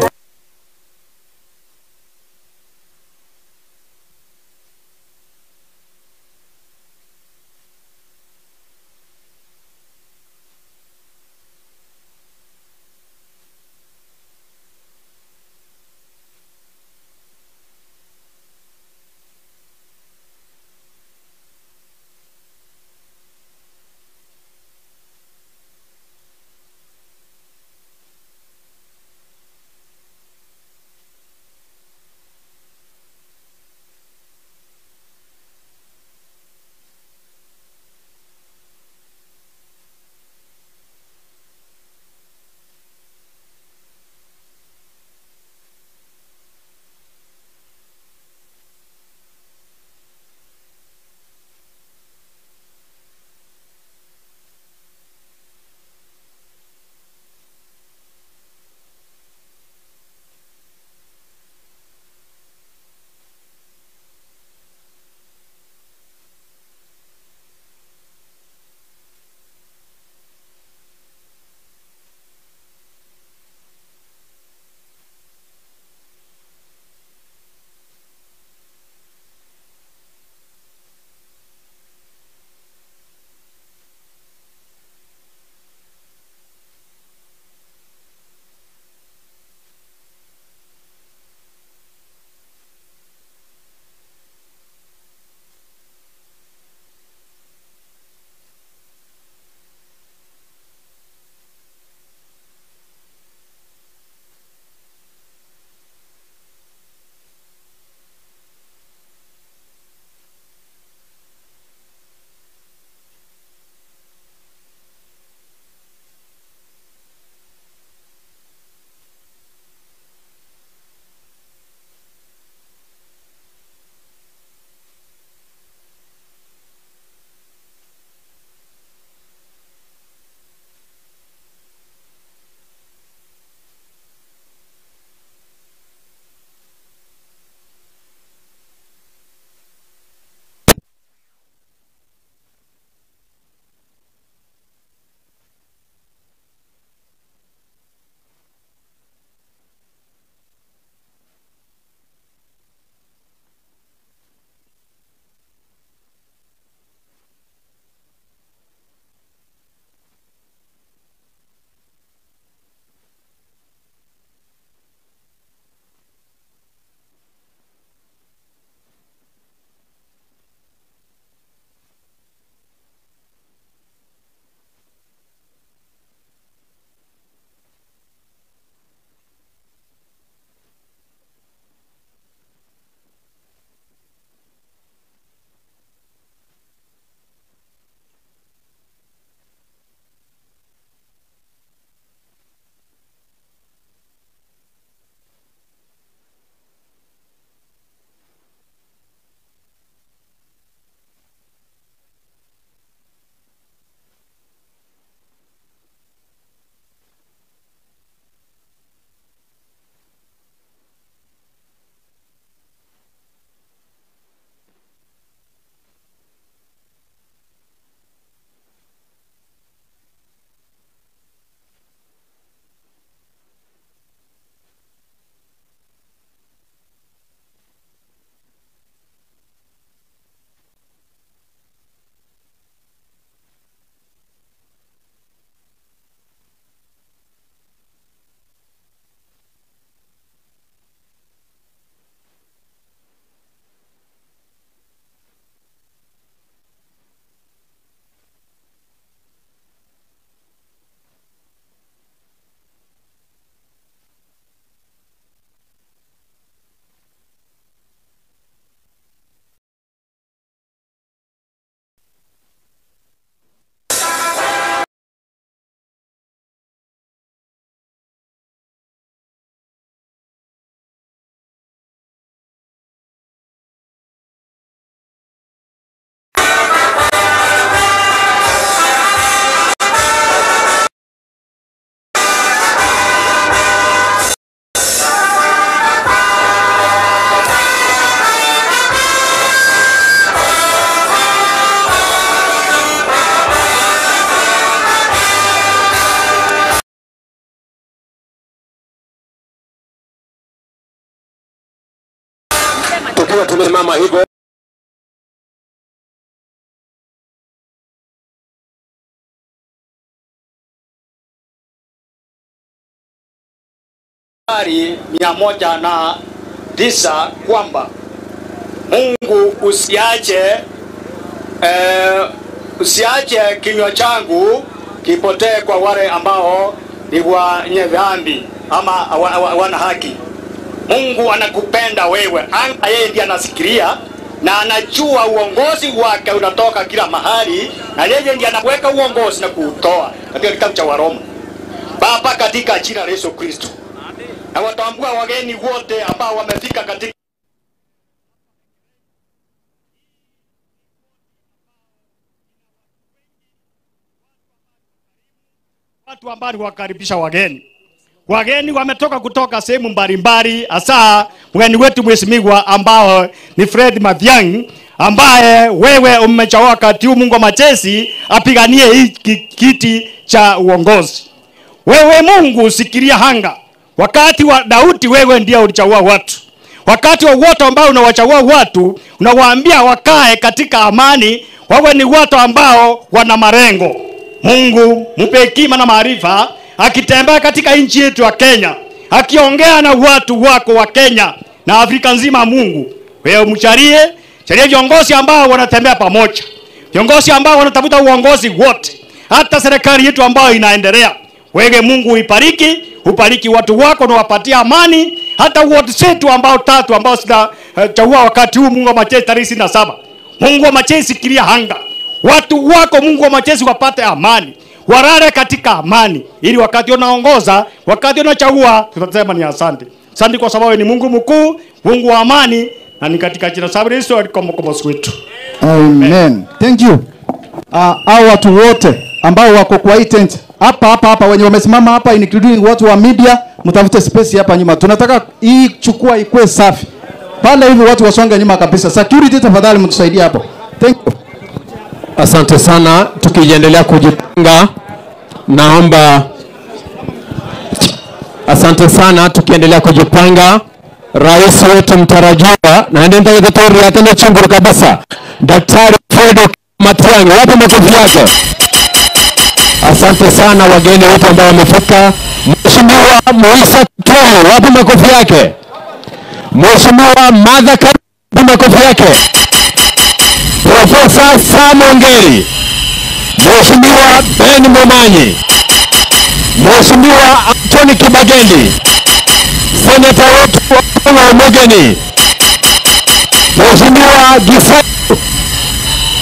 S13: Simama hivyo.
S14: Mstari 109 kwamba Mungu usiache kinywa changu kipotee kwa wale ambao ni wenye dhambi ama wana haki. Mungu anakupenda wewe. Anga yeye ndiye anasikiria na anajua uongozi wake unatoka kila mahali, na yeye ndiye anaweka uongozi na kuutoa katika kitabu cha Waroma. Baba, katika jina la Yesu Kristo, na watambua wageni wote ambao wamefika katika
S4: watu ambao wakaribisha wageni. Wageni wametoka kutoka sehemu mbalimbali, hasa mgeni wetu mheshimiwa ambao ni Fred Matiang'i, ambaye wewe umechagua wakati huu Mungu wa majeshi apiganie hii kiti cha uongozi. Wewe Mungu usikiria hanga. Wakati wa Daudi wewe ndiye ulichagua watu. Wakati wa wote ambao unawachagua watu, unawaambia wakae katika amani, wawe ni watu ambao wana malengo. Mungu mpe hekima na maarifa akitembea katika nchi yetu ya Kenya, akiongea na watu wako wa Kenya na Afrika nzima. Mungu wewe mcharie, charie viongozi ambao wanatembea pamoja, viongozi ambao wanatafuta uongozi wote, hata serikali yetu ambayo inaendelea. Wewe Mungu uibariki, ubariki watu wako na wapatie amani, hata wote wetu ambao tatu ambao sitachagua wakati huu. Mungu wa majeshi tarehe 27, Mungu wa majeshi sikilia hanga watu wako, Mungu wa majeshi wapate amani, warare katika amani, ili wakati unaongoza, wakati unachagua, tutasema ni asante. Asante kwa sababu ni Mungu mkuu, Mungu wa amani, na ni katika jina la Yesu alikombokomosi wetu.
S15: Amen. Thank you. Hao watu wote ambao wako kwa hii tent hapa hapa hapa, wenye wamesimama hapa, including watu wa media, mtafute space hapa nyuma. Tunataka hii chukua ikuwe safi. Pale hivi watu wasonge nyuma kabisa. Security tafadhali mtusaidie hapo. Thank you.
S13: Asante sana. Tukiendelea kujipanga, naomba, asante sana. Tukiendelea kujipanga, rais wetu mtarajiwa na ndio daktari atende chunguru kabisa, Daktari Fred Matiang'i, wapi makofi yake? Asante sana wageni wote ambao wamefika. Mheshimiwa Muisa Kitui, wapi makofi yake? Mheshimiwa Martha Karua, wapi makofi yake? Profesa Sam Ongeri, Mheshimiwa Ben Momanyi, Mheshimiwa Anthony Kibagendi, Seneta wetu wa Mugeni, Mheshimiwa Gisayo,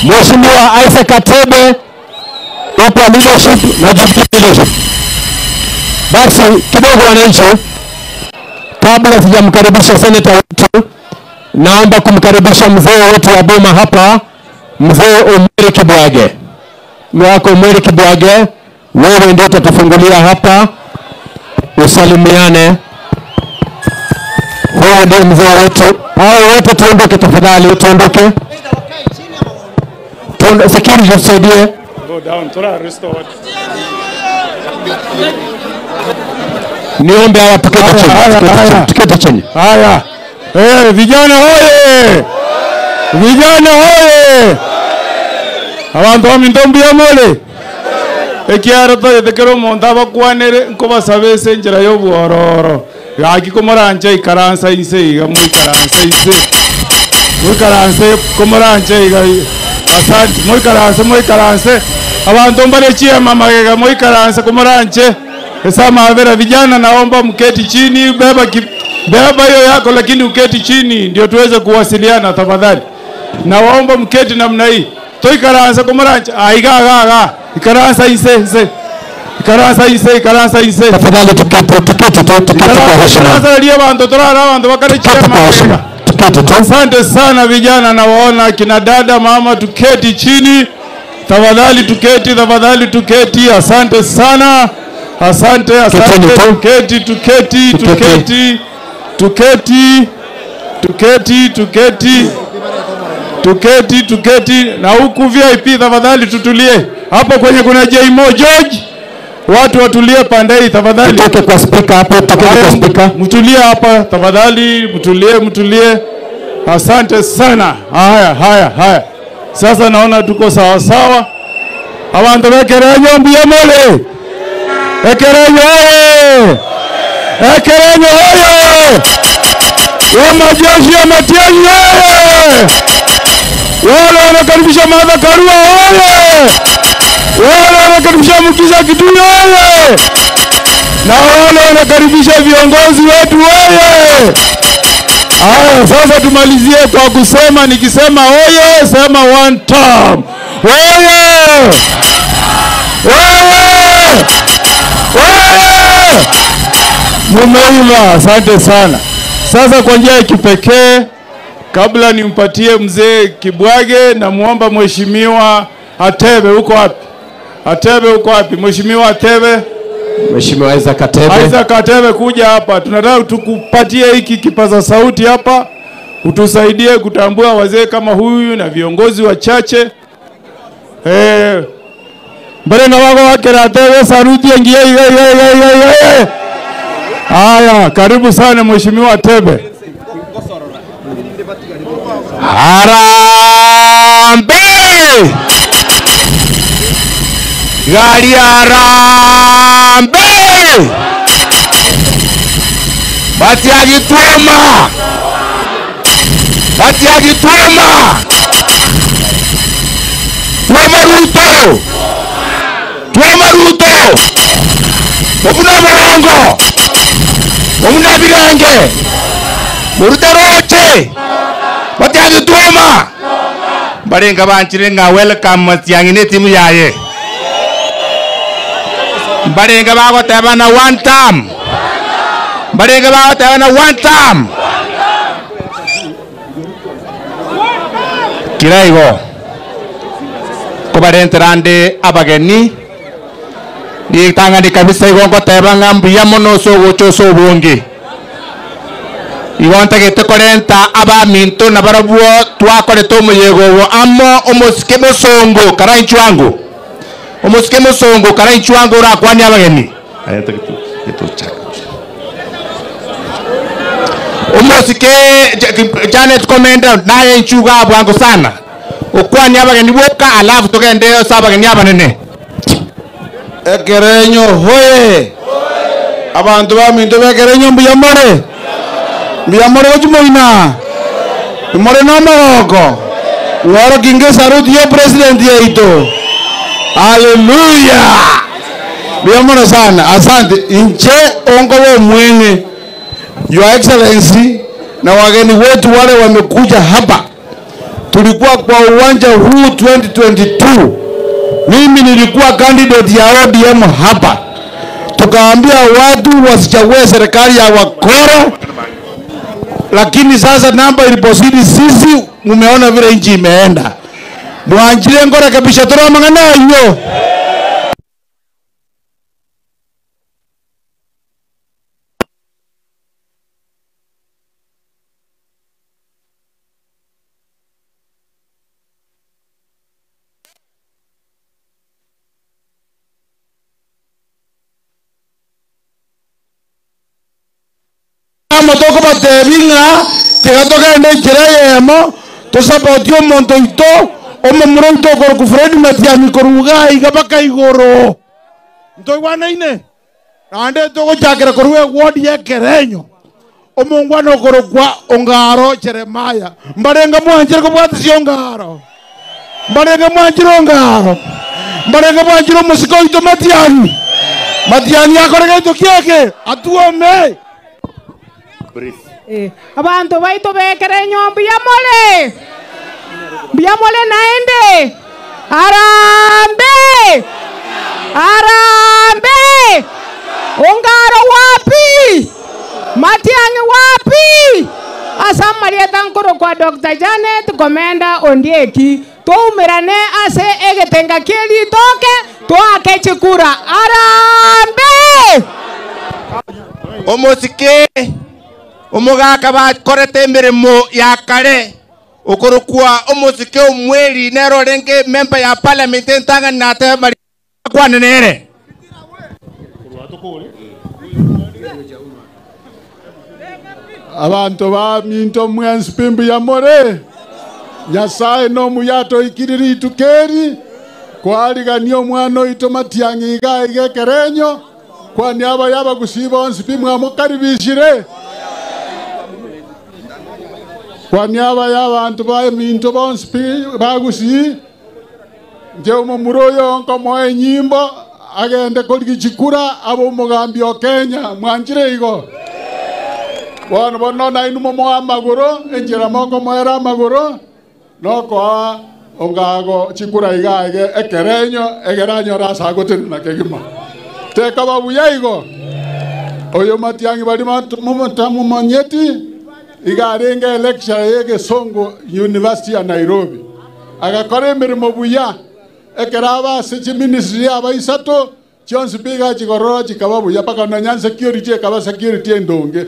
S13: Mheshimiwa Isaac Atebe, hapa leadership na Jubilee leadership. Basi kidogo wananchi, kabla sijamkaribisha seneta wetu, naomba kumkaribisha mzee wetu wa Boma hapa, mzee Omeri Kibwage. Mwako Omeri Kibwage, wewe ndio utatufungulia hapa, usalimiane. Wewe ndio mzee wetu. Hao wote tuondoke tafadhali, tuondoke. Security tusaidie.
S1: Go down, tora restore watu.
S13: Niombe hawa tuketi chini. Tuketi chini.
S1: Haya. Vijana hoye! Vijana hoye! Abantu bamintombi yamole. Ekiaro toyetekero omonto abakwanere nkobasaba ase enchera ya obwororo. Gaki komoranche ikaransa inse iga moikaransa inse. Moikaranse komoranche iga. Asante moikaranse moikaranse. Abantu mbare chiema magega moikaranse komoranche. Esama vera vijana, naomba mketi chini, beba hiyo yako lakini uketi chini ndio tuweze kuwasiliana tafadhali. Nawaomba mketi namna hii. Toikaransa komoranche. Aiga ga ga. Ikaransa ise ise. Ikaransa ise ikaransa ise.
S13: Tafadhali tuketi tuketi tuketi kwa heshima.
S1: Ikaransa ndio bantu torara bantu bakare chiema magega. Asante sana vijana, nawaona kina dada mama, tuketi chini. Tafadhali tuketi, tafadhali tuketi. Asante sana. Asante, asante. Tuketi, tuketi, tuketi. Tuketi, tuketi, tuketi. Tuketi, tuketi. Na huku VIP tafadhali tutulie. Hapo kwenye kuna J-Mo George, watu watulie pande hii tafadhali.
S13: Tutoke kwa speaker hapo, tutoke kwa speaker.
S1: Mtulie hapa tafadhali, mtulie, mtulie. Asante sana. Haya, haya, haya. Sasa naona tuko sawa sawa. Abantu bekerenyo mbiyamole. Ekerenyo oye! Ekerenyo oye! Wamajeshi ya Matiang'i oye! Wale wanakaribisha Martha Karua oye! Wale wanakaribisha Mukhisa Kituyi oye! Na wale wanakaribisha viongozi wetu oye! Haya, sasa tumalizie kwa kusema, nikisema oye, sema one term. Oye! Oye! Oye! Mumeiva, asante sana. Sasa kwa njia ya kipekee, kabla nimpatie mzee Kibwage, namuomba Mheshimiwa Atebe, uko wapi? Atebe uko wapi? Mheshimiwa Atebe.
S13: Mheshimiwa Isaac Atebe.
S1: Isaac Atebe, kuja hapa. Tunataka tukupatie hiki kipaza sauti hapa, utusaidie kutambua wazee kama huyu na viongozi wachache. Mbele na wako wake na Atebe saruti ingie. Haya, karibu sana Mheshimiwa Atebe.
S5: Harambee! Gari harambee! Matiang'i twema! Matiang'i twema! Twema Ruto! Twema Ruto! Mubuna Murongo! Mubuna Birange! Muruta Roche! Matiang'i twema! Barenga banchire nga welcome Matiang'i ne timu yaye. Barenga bagoteba na one term. Barenga bagoteba na one term. Kiraigo. Kobarenterande abageni. Ditangani kabisa igo ngoteba nga mbuya mono so gocho so bungi. Igo ntagete korenta abaminto na barabwo twakorete omuyego amo omosike mosongo karanchi wangu. Omosike mosongo karanchi wangu urakwani abageni. Omosike Janet Komenda naye nchuga bwangu sana. Ukwani abageni boka alafu tugende sabageni abanene.
S16: Ekerenyo hoye. Abantu baminto bekerenyo mbuyamore. Mbuyamore gochumoina. More no mogoko. Ngoro kinge saruti yo president yeito. Haleluya. Mbuyamore sana. Asante. Inche ongowe mwenye. Your Excellency na wageni wetu wale wamekuja hapa. Tulikuwa kwa uwanja huu 2022. Mimi nilikuwa candidate ya ODM hapa. Tukaambia watu wasichague serikali ya wakoro. Lakini sasa namba ilipozidi sisi, mumeona vile nchi imeenda. Mwanjile ngora kabisa tora mangana hiyo. Motoko batebinga tigatoka njira yemo tusapoti omonto ito omomuro ito koroku Fred Matiang'i koruga iga baka igoro ntoigwanaine naende togochakera korwa ward ya Kerenyo omongwana okorokwa Ongaro Jeremiah mbarenga mwanchire kobwatisia Ongaro mbarenga mwanchire Ongaro mbarenga mwanchire omosiko oito Matiang'i Matiang'i akorega ito kieke atuome.
S10: Abantu baito bekerenyo mbuyamole mbuyamole naende Harambee! Harambee! Ongaro wapi? Matiang'i wapi? Asamarieta nkoro kwa Dr. Janet Komenda Ondieki twaumirane ase egetenga kielitoke twake chikura. Harambee!
S5: Omosike omogaka bakorete emirimo ya kare okorokwa omosike omweri nero renge member ya parliament entang'ani nate mari kwanenere.
S17: Abantu ba minto mwensi pimbu ya more. Nyasaye no muyato ikiriri itukeri. Kwaligania omwana oito Matiang'i iga iga ekerenyo. Kwa niaba y'abagusi bonsi pi mwamukaribishire. Kwa niaba y'abantu ba minto bonsi pi bagusi. Nje omomura oyo nkomoa enyimbo agende korigichikura abo omogambi o Kenya mwanchire igo. Bono bono nainu momoa amagoro enchera mokomoera amagoro nokoa ongago chikura iga ege ekerenyo egeranyo ase agotenena kegima. Tekaba buya igo. Oyo Matiang'i bari mumanyeti iga arenge lecture ye Gesongo University ya Nairobi. Agakora emirimo buya ekeraba ase chiministry abaisato chionsi biga chigorora chikaba buya paka nonya security ekaba security endonge.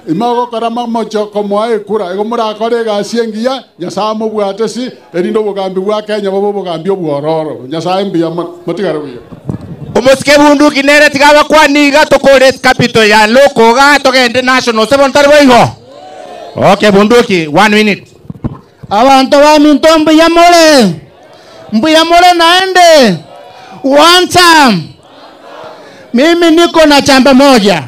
S17: Imagokora mamochoko moa ekura igo morakore egasi engiya Nyasaye amobwate si erinde obogambi bwa Kenya bobe obogambi obwororo. Nyasaye mbuya motigare buya.
S18: Omosike bunduki nere tigaba kwaniga tokore capital ya loko ga togende national seven tari boigo. Okay, bunduki 1 minute.
S19: Abantu ba minto mbuya more. Mbuya more naende. One time. Mimi niko na chamba moja.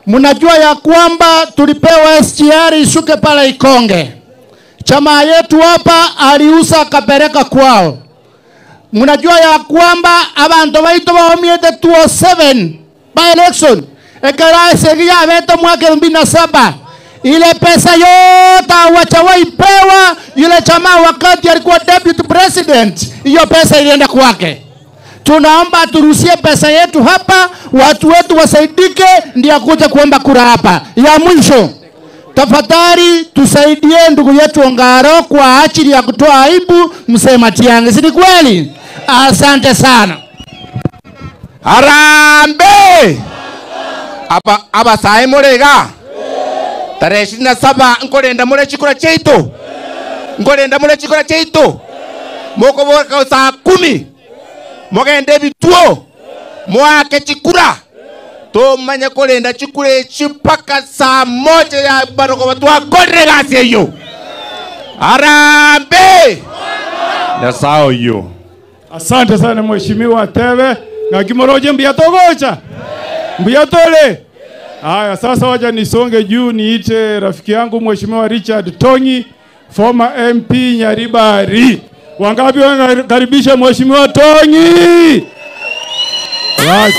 S19: Mnajua ya kwamba tulipewa SGR ishuke pale Ikonge. Chama yetu hapa aliuza akapeleka kwao. Mnajua ya kwamba abantu baitu baomiete 2007 by election. Ekara segia beto mwaka 2007. Ile pesa yote wachawaipewa yule chama wakati alikuwa deputy president, hiyo pesa ilienda kwake. Tunaomba turusie pesa yetu hapa, watu wetu wasaidike, ndio kuja kuomba kura hapa. Ya mwisho, tafadhali tusaidie ndugu yetu Ongaro kwa ajili ya kutoa aibu mzee Matiang'i. Si ni kweli? Asante sana.
S18: Harambee! Aba aba sae morega. Tarehe 27 nkorenda more chikura cheito. Nkorenda more chikura cheito. Moko boka saa 10. Mogende bituo. Mwake chikura. Tomanye korenda chikura echi mpaka saa 1 ya baroko watu wakore gasi eyo. Harambee!
S1: Nyasaye yo. Asante sana mheshimiwa Tebe. Na kimoroje mbuya togocha. Mbuya tole. Haya, sasa wacha nisonge juu niite rafiki yangu mheshimiwa Richard Tongi, former MP Nyaribari. Wangapi wanakaribisha mheshimiwa Tongi? Basi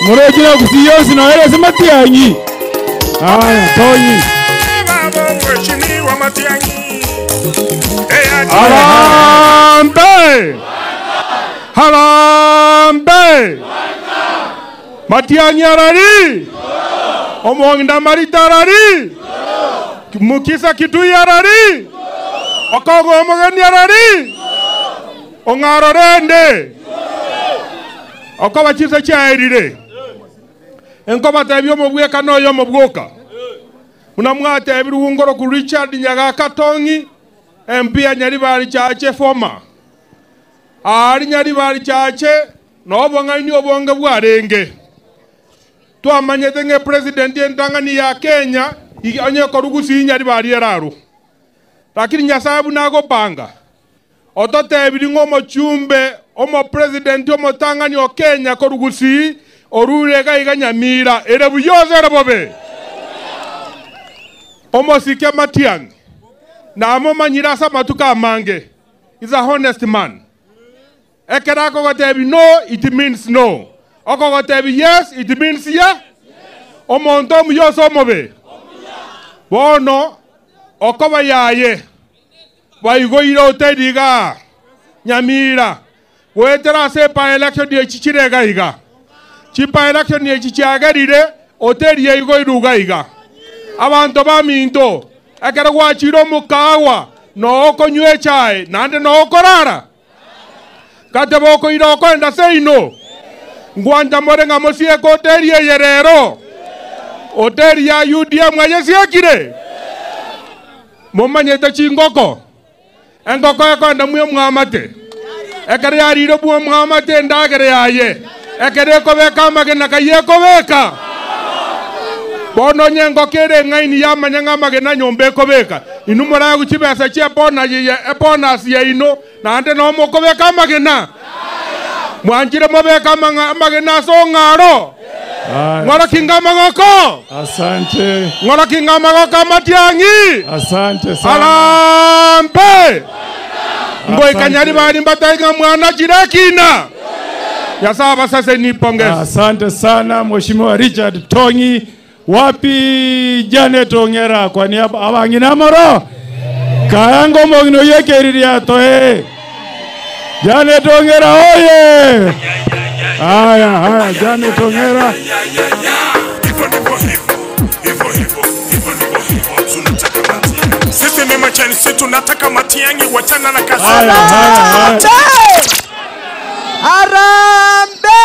S1: moroje na kusiyosi na wale sema Matiang'i. Haya, Tongi.
S12: Mheshimiwa Matiang'i.
S1: Harambee!
S12: Harambee! Matiang'i arari! Omwonginda Marita arari! Mukisa Kitui arari! Okogo omogeni arari! Ong'aro rende! Okoba chisa chiaerire! Enkoba tebi omobweka noyo omobwoka. Unamwate ebiruhungoro ku Richard Nyagaka Tongi, MP ya Nyaribari Chache former. Ari Nyaribari Chache no obong'aini obonge bwarenge. Twamanyete ng'e president entang'ani ya Kenya onye korugusi Nyaribari eraru. Lakini Nyasaye buna agopanga. Ototebiri ng'o omochumbe omo president omotang'ani o Kenya korugusi orure gaiga Nyamira ere buyoze ere bobe. Omosike Matiang'i na amomanyire ase amatuko amange is a honest man. Ekero akogotebi no, it means no. Okogotebi yes, it means yes. Omonto omuya ase omobe. Bono okoba yaye baigoire hoteli iga Nyamira goetera ase by election echichire iga iga chipa election echichiagerire hoteli eigoire iga iga. Abantu baminto ekero gwachire omokawa no okonywa echae nande no okorara kate bokoira okoenda seino ngwanja more ng'a mosieke hoteli eye rero hoteli ya UDM ayesiekire momanyete chingoko engoko ekoenda mwe mwamate ekero yarire bwe mwamate endagere yaye ekero ekobeka amagena kaye ekobeka. Bono nyengo kere ng'aini ya manyang'a magena nyombe kobeka. Inu mora guchibesa chia bona ye bonus ya ino na ande no mokobeka magena. Mwanjire mobeka magena so ngaro. Ngora kinga magoko.
S1: Asante.
S12: Ngora kinga magoko Matiang'i.
S1: Asante sana.
S12: Arambe. Ngoi kanyari bali mbataiga mwana jirakina. Ya saba sasa ni pongezi.
S1: Asante sana Mheshimiwa Richard Tongi. Wapi Janet Ongera kwa niaba abangina moro. Kayango mogino yekeriria toe. Janet Ongera oye. Haya haya Janet Ongera.
S12: Sisi ni machani, sisi tunataka Matiang'i, wachana na kasoro.
S1: Haya haya.
S20: Arambe!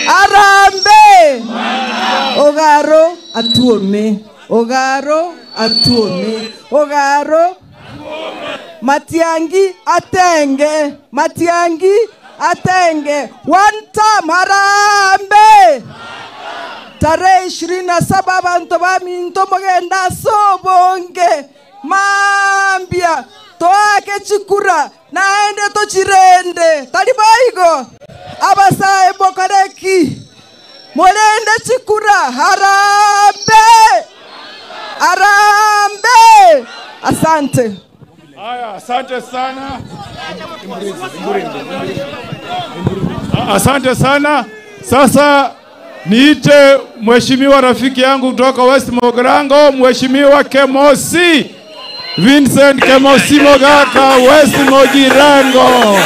S20: Arambe! Ogaro atuome. Ogaro atuome. Ogaro Matiang'i atenge. Matiang'i atenge. One time arambe. Tarehe 27 bantu baminto mogenda sobonge. Mambia toake chikura naende tochirende talibaigo abasae bokareki morende chikura harambe harambe. Asante.
S1: Haya, asante sana. Asante sana. Sasa niite mheshimiwa rafiki yangu kutoka West Mogirango, Mheshimiwa Kemosi Vincent Kemosi Mogaka, West Mogirango.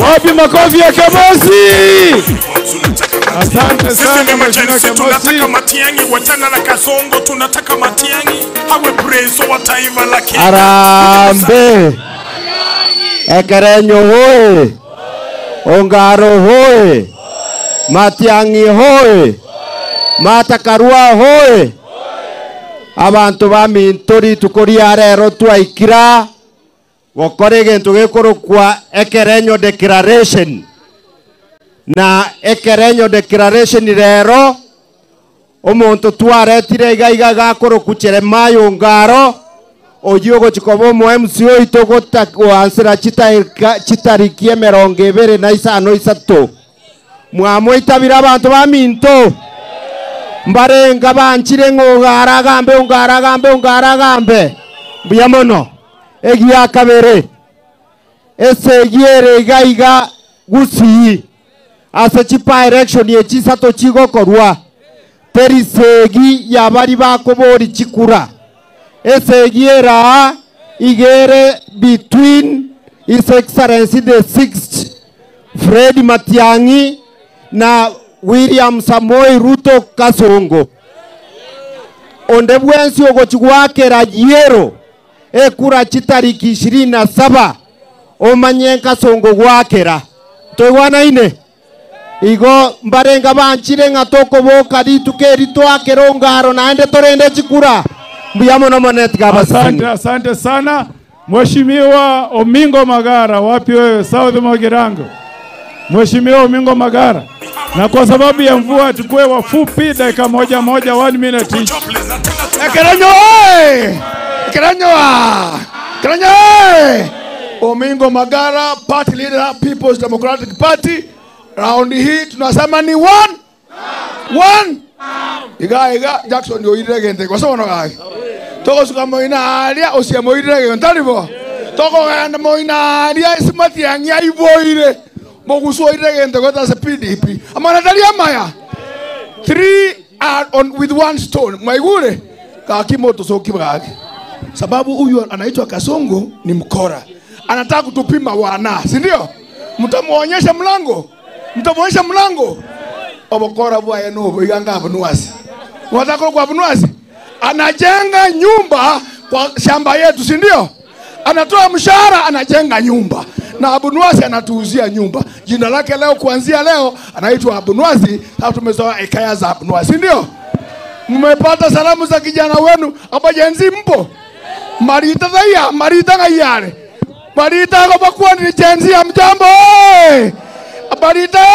S1: Wapi makofi ya Kemosi? Asante sana Mheshimiwa Kemosi.
S12: Tunataka Matiang'i, wachana na Kasongo, tunataka Matiang'i awe preso wa taifa la Kenya.
S8: Arambe. Ekerenyo hoye. Ongaro hoye. Matiang'i hoye. Martha Karua hoye. Abantu ba mintori tukoria rero twaikira gokora gento gikorokwa Ekerenyo declaration. Na Ekerenyo declaration rero omonto twaretire iga iga gakoroku Jeremiah Ongaro oyo gochikoba omo MC oito gotakuansera chitariki 25 3 mwamwitabira abantu ba minto mbarenga banchire ng'ogara gambe ongara gambe ongara gambe mbuya mono egia kabere esegiere iga iga gusii ase chipa election yechisato chigokorwa terisegi yabari bakobori chikura esegiera igere between His Excellency the sixth Fred Matiang'i na William Samoei Ruto Kasongo. Onde bwensi ogochigwakera jiero ekura chitariki 27 omanye Kasongo gwakera toigwana ine igo mbarenga banchire ng'atoko boka rituke ritwakera ongaro naende torende chikura mbuya mono monetika.
S1: Asante, asante sana Mheshimiwa Omingo Magara. Wapi wewe South Mogirango? Mheshimiwa Omingo Magara. Na kwa sababu ya mvua tukue wafupi dakika moja moja, 1 minute each.
S5: Ekerenyo oye! Ekerenyo! Ekerenyo oye! Omingo Magara, party leader, People's Democratic Party. Round hii tunasema ni one. One. Iga iga Jackson ndio iregente kwa sababu no Toko suka moina aria osia moirege ntaribo. Toko ganda moina aria Matiang'i aiboire. Moguso iregente kwa sa PDP. Amana taria maya. 3 are on with one stone. Maigure kaki moto so kibaki. Sababu huyu anaitwa Kasongo ni mkora. Anataka kutupima wana, si ndio? Mtamuonyesha mlango. Mtamuonyesha mlango. Obokora bwa yenu iganga abunuasi. Wataka kwa abunuasi. Anajenga nyumba kwa shamba yetu, si ndio? Anatoa mshahara, anajenga nyumba. Na Abunuasi anatuuzia nyumba. Jina lake leo kuanzia leo anaitwa Abunuasi, sababu tumezoea hekaya za Abunuasi, si ndio? Mmepata salamu za kijana wenu hapa jenzi mpo. Marita dhaya, Marita ngayare. Marita kwa kuwa ni jenzi ya mjambo. Marita.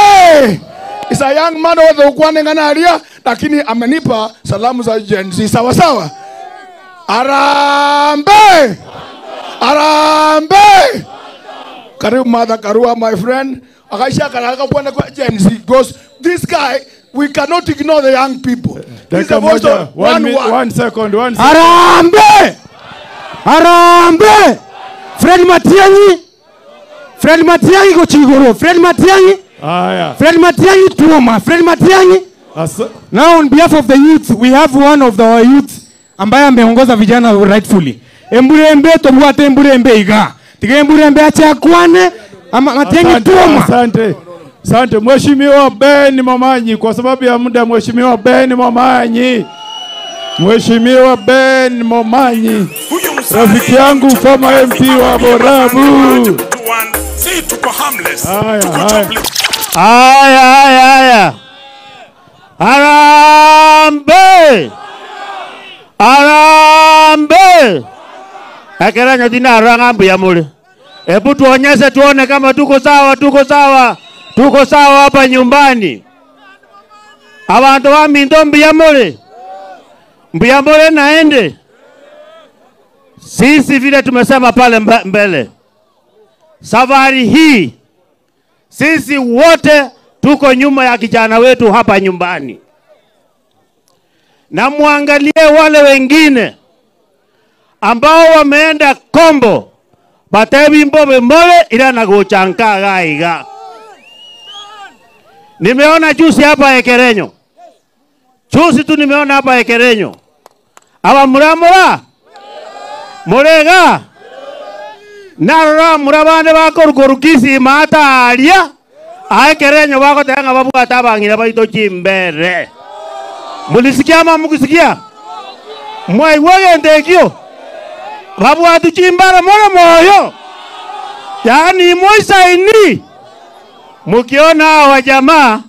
S5: Is a young man wa ukwane ngana aria, lakini amenipa salamu za Gen Z. Sawa sawa. Arambe! Arambe! Karibu Martha Karua, my friend. Akaisha karaka bwana kwa Gen Z goes, this guy, we cannot ignore the young people. This is the voice of one
S1: second, 1 second.
S21: Arambe! Arambe! Fred Matiang'i! Fred Matiang'i gochigoro. Fred Matiang'i.
S1: Aya.
S21: Fred Matiang'i tuoma. Fred Matiang'i. Now on behalf of the youth, we have one of our youth ambaye ameongoza vijana rightfully. Emburembe tobwate emburembe iga. Tiga emburembe acha akwane ama Matiang'i tuoma.
S1: Asante. Asante Mheshimiwa Ben Momanyi, kwa sababu ya muda. Mheshimiwa Ben Momanyi. Mheshimiwa Ben Momanyi, rafiki yangu former MP wa Borabu.
S7: Haya haya haya. Arambe! Arambe! Ekerenyo dina arangambu ya mule. Hebu tuonyeshe tuone kama tuko sawa, tuko sawa. Tuko sawa hapa nyumbani. Abantu wa minto mbuya mule. Mbuya mule naende. Sisi vile tumesema pale mbele, safari hii sisi wote tuko nyuma ya kijana wetu hapa nyumbani. Na muangalie wale wengine ambao wameenda Kombo, batebi mbobe mole ila na kuchanka gaiga. Nimeona juzi hapa Ekerenyo. Juzi tu nimeona hapa Ekerenyo. Awa muramura murega narora murabane bakorukorukisi mata alia aekerenyo bako tenga babwata abangira baito chimbere. Mulisikia ama mkusikia? Mwaiwege ndekio babwatu chimbere mora moyo. Yani moisaini. Mukiona hawa jamaa,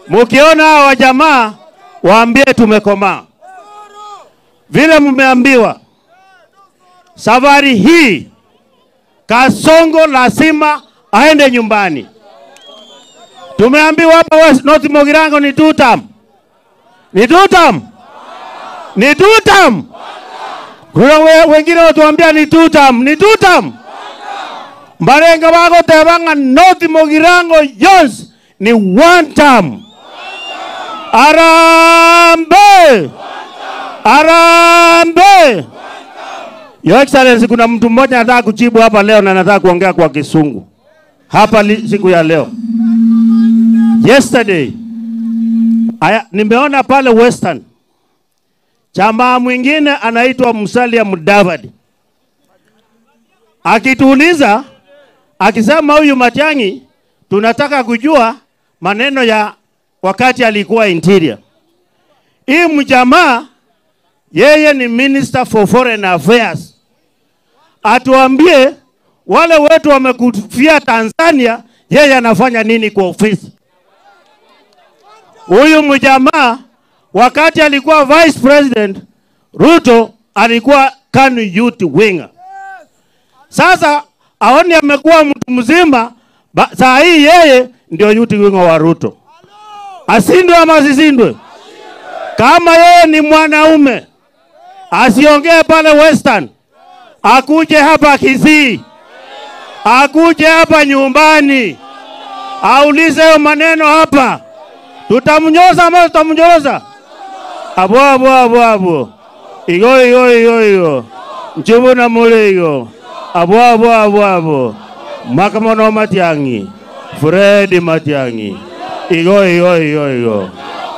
S7: mukiona hawa jamaa waambie tumekomaa. Vile mmeambiwa, safari hii Kasongo lazima aende nyumbani. Tumeambiwa hapa West North Mogirango ni 2 term. Ni 2 term. Ni 2 term. Kuna wengine watuambia ni 2 term, ni 2 term. Mbarenga wako tebanga North Mogirango Jones ni 1 term. Arambe! Arambe! Your Excellency, kuna mtu mmoja anataka kujibu hapa leo na anataka kuongea kwa Kisungu hapa siku ya leo. Yesterday, nimeona pale Western chama mwingine anaitwa Musalia Mudavadi akituuliza, akisema huyu Matiang'i tunataka kujua maneno ya wakati alikuwa interior. Hii mjamaa yeye ni Minister for Foreign Affairs. Atuambie wale wetu wamekufia Tanzania, yeye anafanya nini kwa ofisi? Huyu mjamaa wakati alikuwa Vice President Ruto alikuwa KANU Youth Winger. Sasa aone amekuwa mtu mzima, saa hii yeye ndio youth winger wa Ruto. Asindwe ama asisindwe? Kama yeye ni mwanaume, asiongee pale Western, akuje hapa Kisii, akuje hapa nyumbani, aulize maneno hapa. Tutamnyoza ama tutamnyoza? Abo abo abo abo. Igo igo igo igo. Nchubu na mule igo. Abo abo abo abo. Makamono Matiang'i. Fred Matiang'i. Igo igo igo igo.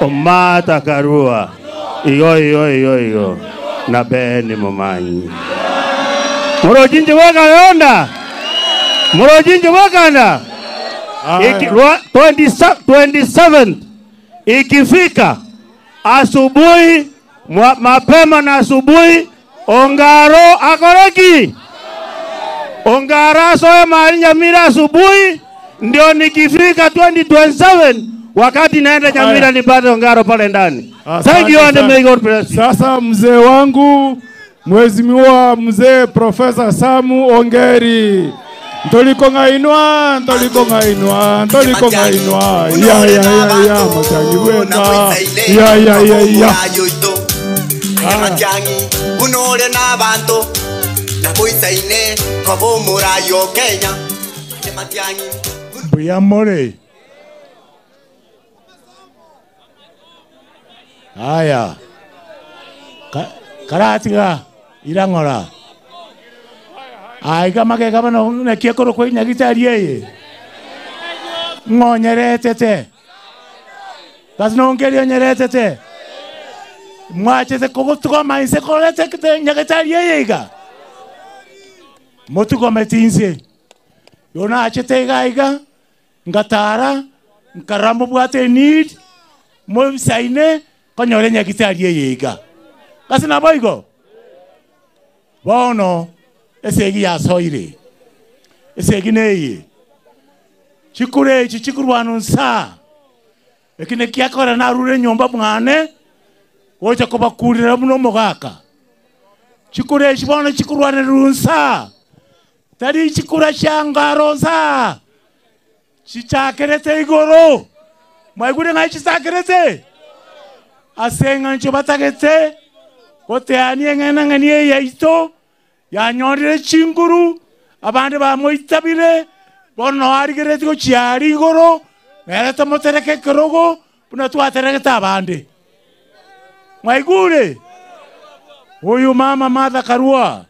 S7: Omata Karua. Igo igo igo igo. Na Beni Momanyi. Murojinji waka leonda. Murojinji waka na. 27 ikifika asubuhi mapema na asubuhi, Ongaro akoreki. Ongara soe mahali Nyamira asubuhi, ndio nikifika 2027 wakati naenda Nyamira nipate Ongaro pale ndani. Thank you and may God bless you.
S1: Sasa mzee wangu Mheshimiwa Mzee Professor Samu Ongeri. Ntoliko ngainwa, ntoliko ngainwa, ntoliko ngainwa. Ya ya ya ya Matiang'i wena. Ya ya ya ya.
S6: Matiang'i unore na bantu na kuisaine kwa bomurayo Kenya. Matiang'i
S22: Buyamore. Haya. Karatiga irangora. Aiga magega bano nekiekoro kwa nyagitari yeye. Ngonyerete. Basi nongerio nyerete. Mwachete kogotuko mainse korete kete nyagitari yeye iga. Motuko metinse. Yona achete iga iga ngatara nkarambo bwate need mo saine konyore nyagitari yeye iga. Kasi naboigo. Bono esegi ya soire. Esegi neye. Chikure chichikurwanu nsa. Ekine kiakora na rure nyomba mwane. Gocha kobakurira muno mugaka. Chikure chibono chikurwane runsa. Tari chikura changaro nsa. Chichakerete igoro. Mwaigure ngai chichakerete. Asenga ncho batagete. Kote ani ng'ana yaito. Yanyorire chinguru. Abande bamoitabire. Bono arigerete go chiari igoro. Mereta motereke kerogo. Buna tuatereke abande. Mwaigure. Huyu mama Martha Karua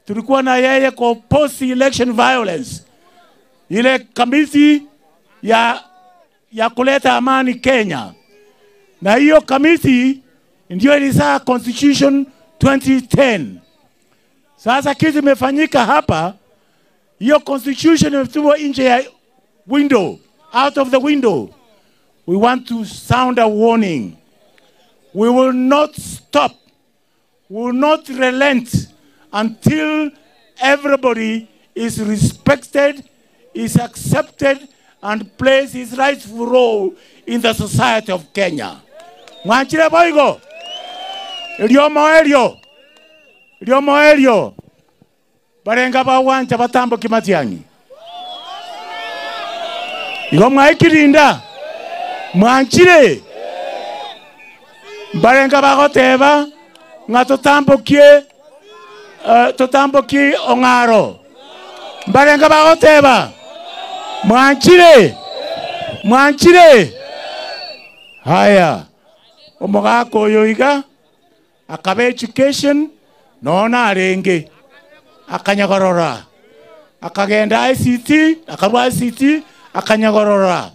S22: tulikuwa na yeye kwa post election violence. Ile kamiti ya kuleta amani Kenya. Na hiyo kamiti ndio ilizaa Constitution 2010. Sasa kitu imefanyika hapa, hiyo constitution imetupwa nje ya window, out of the window. We want to sound a warning. We will not stop. We will not relent until everybody is respected, is accepted, and plays his rightful role in the society of Kenya. Mwanchire boigo. Eliomo elio. Eliomo elio. Barenga ba wanja batambo kimatiangi. Igo mwaikirinda. Mwanchire. Barenga bagoteba nga totambokie totambokie ongaro. Barenga bagoteba. Mwanchire. Mwanchire. Haya. Omogako yoiga akabe education nona arenge akanyagorora akagenda ICT akarwa ICT akanyagorora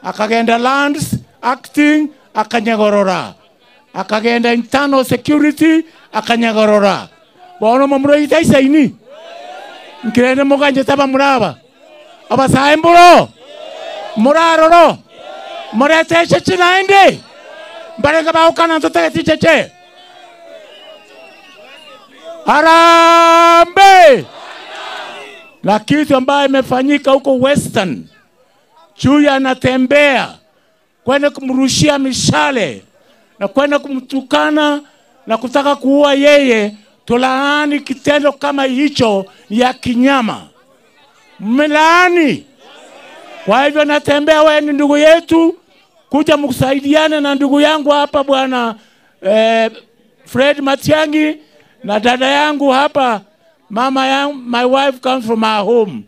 S22: akagenda lands acting akanyagorora akagenda internal security akanyagorora bono mumuro itaisaini nkirene muganje taba muraba abasae mburo muraroro mureteshe chinaende barenga baukana ntotegeti cheche. Harambee! Na kitu ambayo imefanyika huko Western, chui anatembea kwenda kumrushia mishale na kwenda kumtukana na kutaka kuua yeye. Tulaani kitendo kama hicho ya kinyama. Mmelaani. Kwa hivyo natembea, wewe ni ndugu yetu, kuja mkusaidiane na ndugu yangu hapa bwana Fred Matiang'i na dada yangu hapa, mama yangu, my wife comes from our home.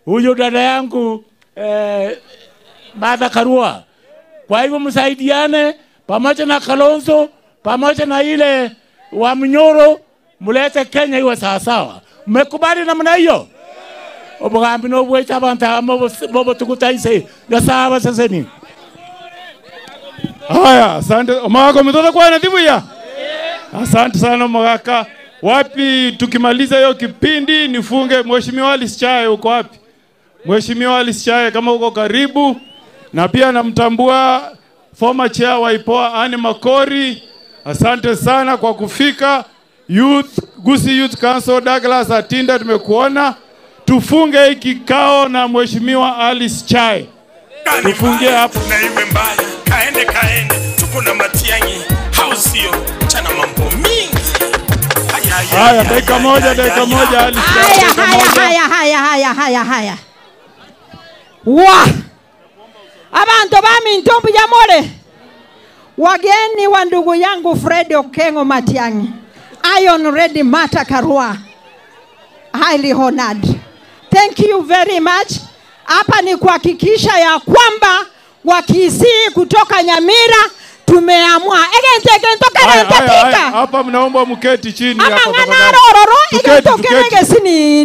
S22: Huyo dada yangu Martha Karua. Kwa hivyo msaidiane pamoja na Kalonzo, pamoja na ile wa Mnyoro, mulete Kenya iwe sawa sawa. Mmekubali namna hiyo? Obugambi no bweta abantu bobo tukutaise. Sawa sasa ni.
S1: Haya, asante. Omagaka umetoka kwa nadhibu ya? Asante sana Omagaka. Wapi tukimaliza hiyo kipindi nifunge. Mheshimiwa Alice Chae uko wapi? Mheshimiwa Alice Chae kama uko karibu. Na pia namtambua former chair wa IPOA Anne Makori. Asante sana kwa kufika. Youth Gusii Youth Council Douglas Atinda tumekuona. Tufunge hiki kikao na Mheshimiwa Alice Chae. Tufunge hapo.
S23: Na iwe mbaya, kaende kaende, tuko na Matiang'i, house sio chana mambo mingi. Haya.
S1: Haya, dakika moja, dakika moja.
S2: Haya, haya, haya, haya, haya, haya. Wa abantu baminto mbuyamore, wageni wa ndugu yangu Fred Okengo Matiang'i, Iron Ready Martha Karua, highly honored. Thank you very much. Hapa ni kuhakikisha ya kwamba Wakisii kutoka Nyamira tumeamua.
S1: Hapa mnaomba mketi chini hapa.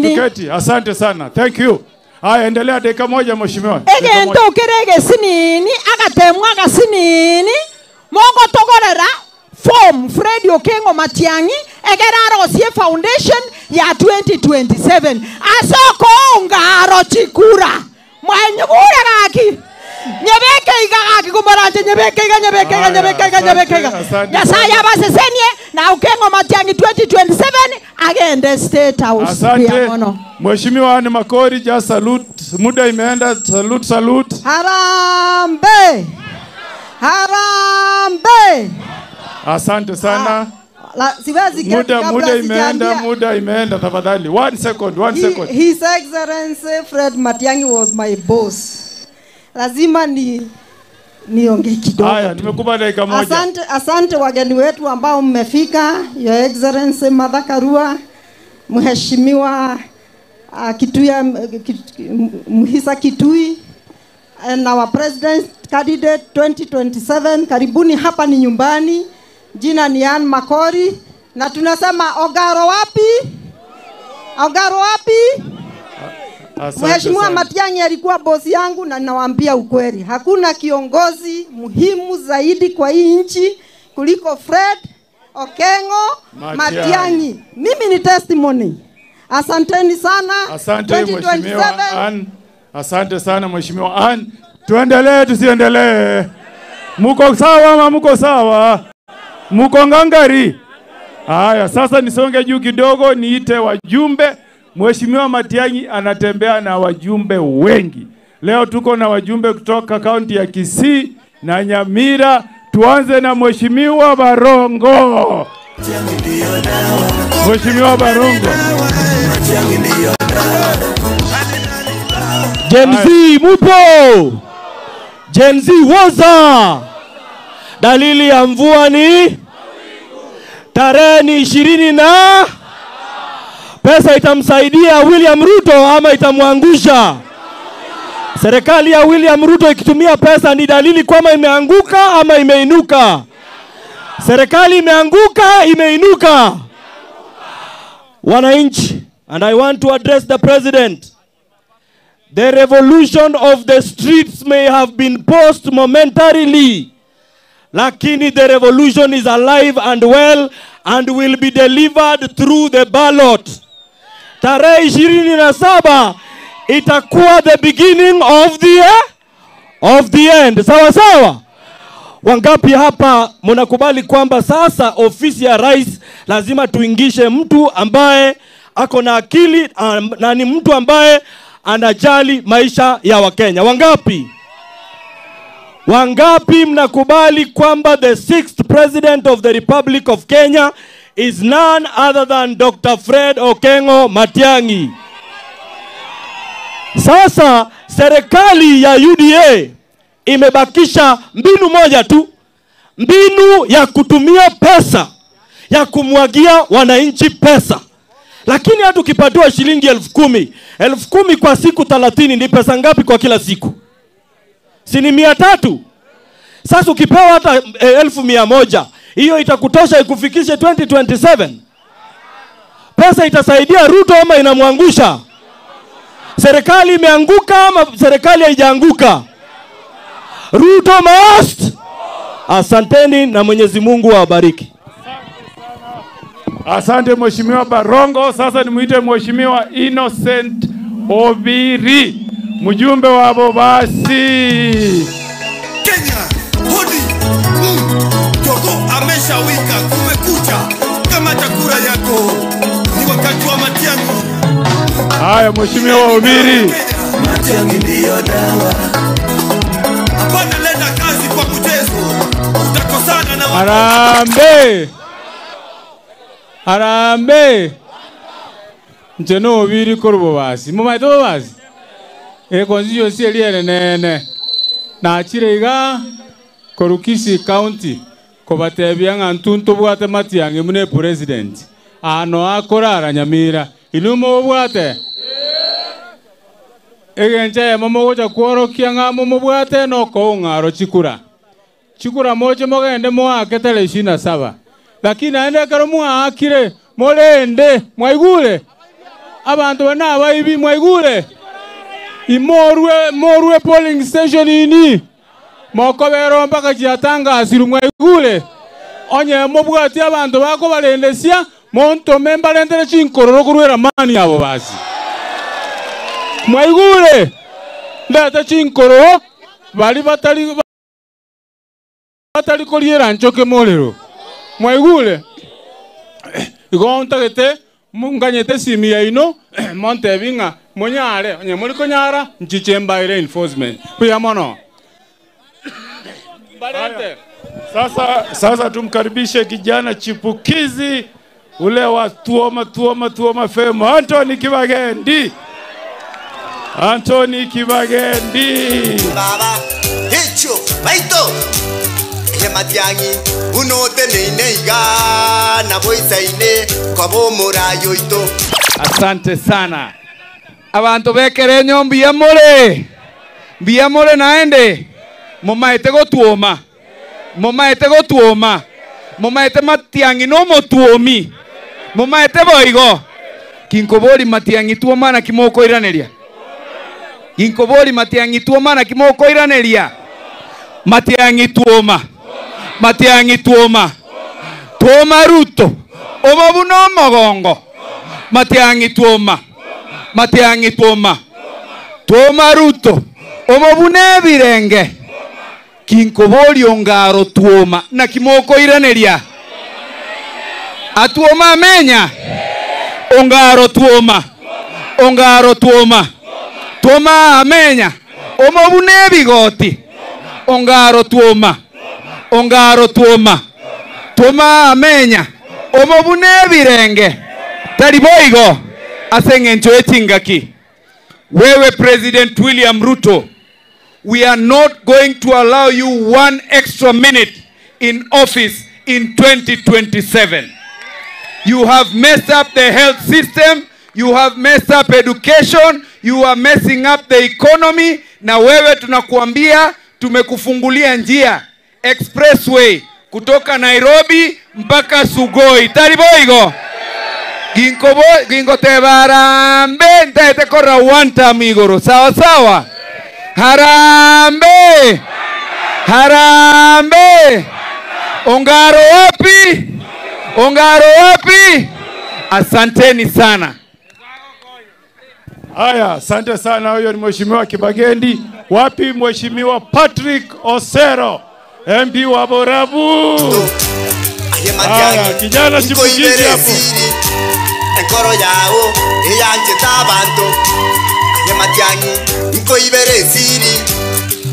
S1: Tuketi. Asante sana. Thank you. Haya, endelea dakika moja mheshimiwa.
S2: Egento kerege sinini akatemwa kasinini moko togorera form Fred Okengo Matiang'i egera rosie foundation ya 2027 asoko ungaro chikura mwenyugure gaki nyebeke iga gaki kumoranje nyebeke iga nyebeke iga nyebeke iga nyebeke iga Nyasaye abasesenie na Okengo Matiang'i 2027 agende State House.
S1: Asante Mheshimiwa Anne Makori, just salute. Muda imeenda, salute, salute.
S20: Harambe. Harambe.
S1: Asante sana.
S20: Siwezi
S1: muda imeenda, muda imeenda tafadhali. 1 second, 1 second.
S20: His Excellency Fred Matiang'i was my boss. Lazima niongee kidogo.
S1: Haya, nimekupa dakika moja.
S20: Asante, asante wageni wetu ambao mmefika, Your Excellency Martha Karua, Mheshimiwa Kituya Muhisa Kitui, and our president candidate 2027. Karibuni, hapa ni nyumbani. Jina ni Ann Makori na tunasema Ogaro wapi? Ogaro wapi? Mheshimiwa Matiang'i alikuwa bosi yangu na ninawaambia ukweli. Hakuna kiongozi muhimu zaidi kwa hii nchi kuliko Fred Okengo Matiang'i. Mimi ni testimony. Asanteni sana.
S1: Asante Mheshimiwa Ann. Asante sana Mheshimiwa Ann. Tuendelee tusiendelee? Muko sawa ama muko sawa? Muko ngangari? Haya, sasa nisonge juu kidogo niite wajumbe. Mheshimiwa Matiang'i anatembea na wajumbe wengi. Leo tuko na wajumbe kutoka kaunti ya Kisii na Nyamira. Tuanze na Mheshimiwa Barongo. Mheshimiwa Barongo.
S9: Gen Z mupo. Gen Z woza. Dalili ya mvua ni tarehe ni 20 na pesa itamsaidia William Ruto ama itamwangusha? Serikali ya William Ruto ikitumia pesa ni dalili kwamba imeanguka ama imeinuka? Serikali imeanguka, imeinuka. Wananchi, and I want to address the president. The revolution of the streets may have been paused momentarily, lakini the revolution is alive and well and will be delivered through the ballot. Tarehe 27 itakuwa the beginning of the end. Sawa sawa? Wangapi hapa mnakubali kwamba sasa ofisi ya rais lazima tuingishe mtu ambaye ako na akili na ni mtu ambaye anajali maisha ya Wakenya? Wangapi? Wangapi mnakubali kwamba the 6th president of the Republic of Kenya is none other than Dr. Fred Okengo Matiang'i? Sasa serikali ya UDA imebakisha mbinu moja tu, mbinu ya kutumia pesa, ya kumwagia wananchi pesa. Lakini hata ukipatiwa shilingi 10,000, 10,000 kwa siku 30 ni pesa ngapi kwa kila siku? Si ni 300? Sasa ukipewa hata 1,100, hiyo itakutosha ikufikishe 2027? Pesa itasaidia Ruto ama inamwangusha? Serikali imeanguka ama serikali haijaanguka? Ruto must. Asanteni na Mwenyezi Mungu awabariki.
S1: Asante Mheshimiwa Barongo. Sasa nimuite Mheshimiwa Innocent Obiri, mjumbe wa Bobasi.
S11: Kenya, hodi. Jogo ameshawika, kumekucha. Kama chakula yako ni wakati wa Matiang'i.
S1: Haya Mheshimiwa Obiri.
S11: Matiang'i ndio dawa. Hapana leta kazi kwa mchezo. Utakosana na watu.
S1: Harambee. Harambee. Ncheno obiri korubo basi. Mumaite basi. Constituency eliere nene. Na achire iga korukisi county kobatebia ng'a ntuntu bwate Matiang'i mune president. Ano akorara Nyamira. Ilumo bwate. Egenche momogocha kworokia ng'a momobwate no koung'aro chikura. Chikura moche mogende moake tarehe 27. Lakini aende kero mwaakire morende mwaigure. Abantu bana baibi mwaigure. Imorwe morwe polling station ini. Mokobero mpaka chiatanga asiru mwaigure. Onye mobwati abantu bako barendesia monto membarendere chinkororo kurwera mani abo basi. Mwaigure. Ndata chinkororo bali batali koliera nchoke molero. Mwaigure. Igo ntagete munganyete simi ya ino monte binga monyare onye muri konyara nchichemba reinforcement. Kuya mono.
S3: Sasa tumkaribishe kijana chipukizi ule wa tuoma tuoma tuoma femo Anthony Kibagendi. Anthony Kibagendi.
S6: Baba hicho baito Matiang'i unote neineiga na boisaine kwa bomora yoito.
S4: Asante sana. Abantu bekerenyo mbia more naende. Momaete gotuoma. Momaete gotuoma. Momaete Matiang'i no motuomi. Momaete boigo. Kinkobori Matiang'i tuoma na kimoko iraneria. Kinkobori Matiang'i tuoma na kimoko iraneria. Matiang'i tuoma. Matiang'i tuoma. Tuoma Ruto. Omobuno mogongo. Matiang'i tuoma. Matiang'i tuoma. Tuoma Ruto. Omobune birenge. Kinkobori ongaro tuoma. Na kimoko iraneria. Atuoma amenya. Ongaro tuoma. Ongaro tuoma. Tuoma amenya. Omobune bigoti. Ongaro tuoma. Ongaro tuoma. Tuoma amenya. Omobune birenge. Tariboigo. Aseng'encho etingaki. Wewe President William Ruto, we are not going to allow you one extra minute in office in 2027. You have messed up the health system. You have messed up education. You are messing up the economy. Na wewe tunakuambia tumekufungulia njia expressway kutoka Nairobi mpaka Sugoi. Tariboigo. Ginko tebarambe ntaete kora one time igoro. Sawa sawa. Harambe. Harambe. Ongaro wapi? Ongaro wapi? Asanteni sana.
S3: Haya, asante sana. Huyo ni Mheshimiwa Kibagendi. Wapi Mheshimiwa Patrick Osero, MP wa Borabu? Haya, kijana chipukizi hapo.
S6: Enkoro yao eyanje tabanto. Matiang'i nkoibere siri.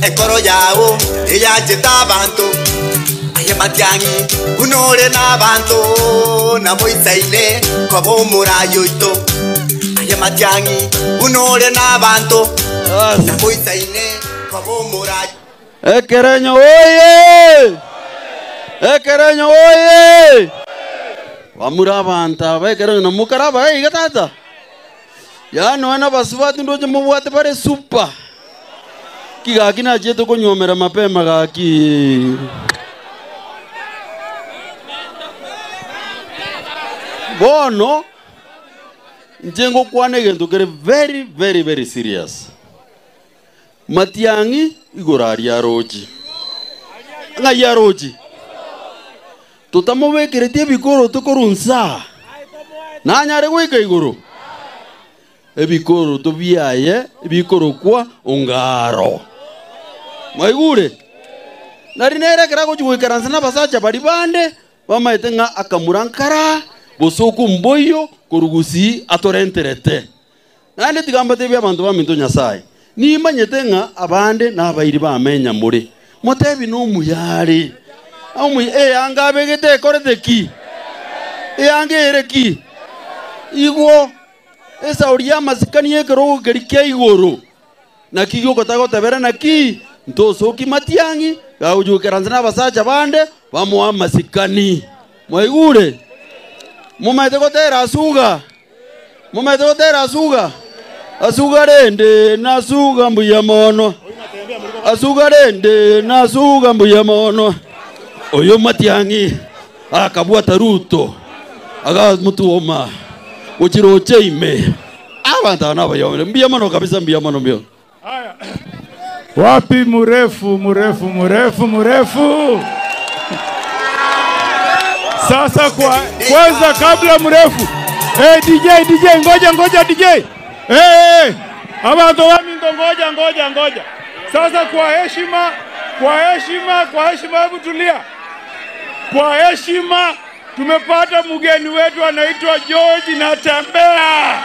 S6: Enkoro yao eyanje tabanto. Matiang'i unore nabanto na boisaine kobomora yoito. Matiang'i unore nabanto na boisaine kobomora.
S14: Ekerenyo oye! Ekerenyo oye! Wamura abanta bekerenyo namukaraba igatata. Yani wana basubati ndoje mubwate pare super. Kigaki na jeto kunyomera mapema gaki. Bono njengo kwane gento kere very very very serious. Matiang'i igorari aroji. Nga yaroji. Tutamobekeretie bikoro tukorunsa. Nanyare gwika igoro. Ebikoro tubiaye ebikoro kwa ongaro. Maigure. Nari nere kera gochiguikaransa na basacha bari bande bamaete ng'a akamurankara bosoku mboyo korugusi atorenterete. Nande tigamba tebia abantu baminto Nyasaye. Nimanyete ng'a abande nabairi bamenya muri. Motebi no muyari. Amu angabegete korete ki. Eyangere ki igo esauri ya masikani ekero kerikia igoro naki gogotagotebera naki ntosoki Matiang'i gaujukeranza n'abasacha bande bamuha masikani mwaigure mumaete gotera asuga mumaete gotera asuga asuga rende nasuga mbuya mono asuga rende nasuga mbuya mono oyo Matiang'i akabwata Ruto agamutuoma uchiroche ime abantu nabayomere mbuya mono kabisa mbuya mono mbio.
S1: Haya. Wapi mrefu mrefu mrefu mrefu? Sasa kwa kwanza kabla mrefu. Hey DJ DJ ngoja ngoja DJ. Hey abantu wami ngoja ngoja ngoja. Sasa kwa heshima kwa heshima kwa heshima hebu tulia. Kwa heshima tumepata mgeni wetu anaitwa George Natembea.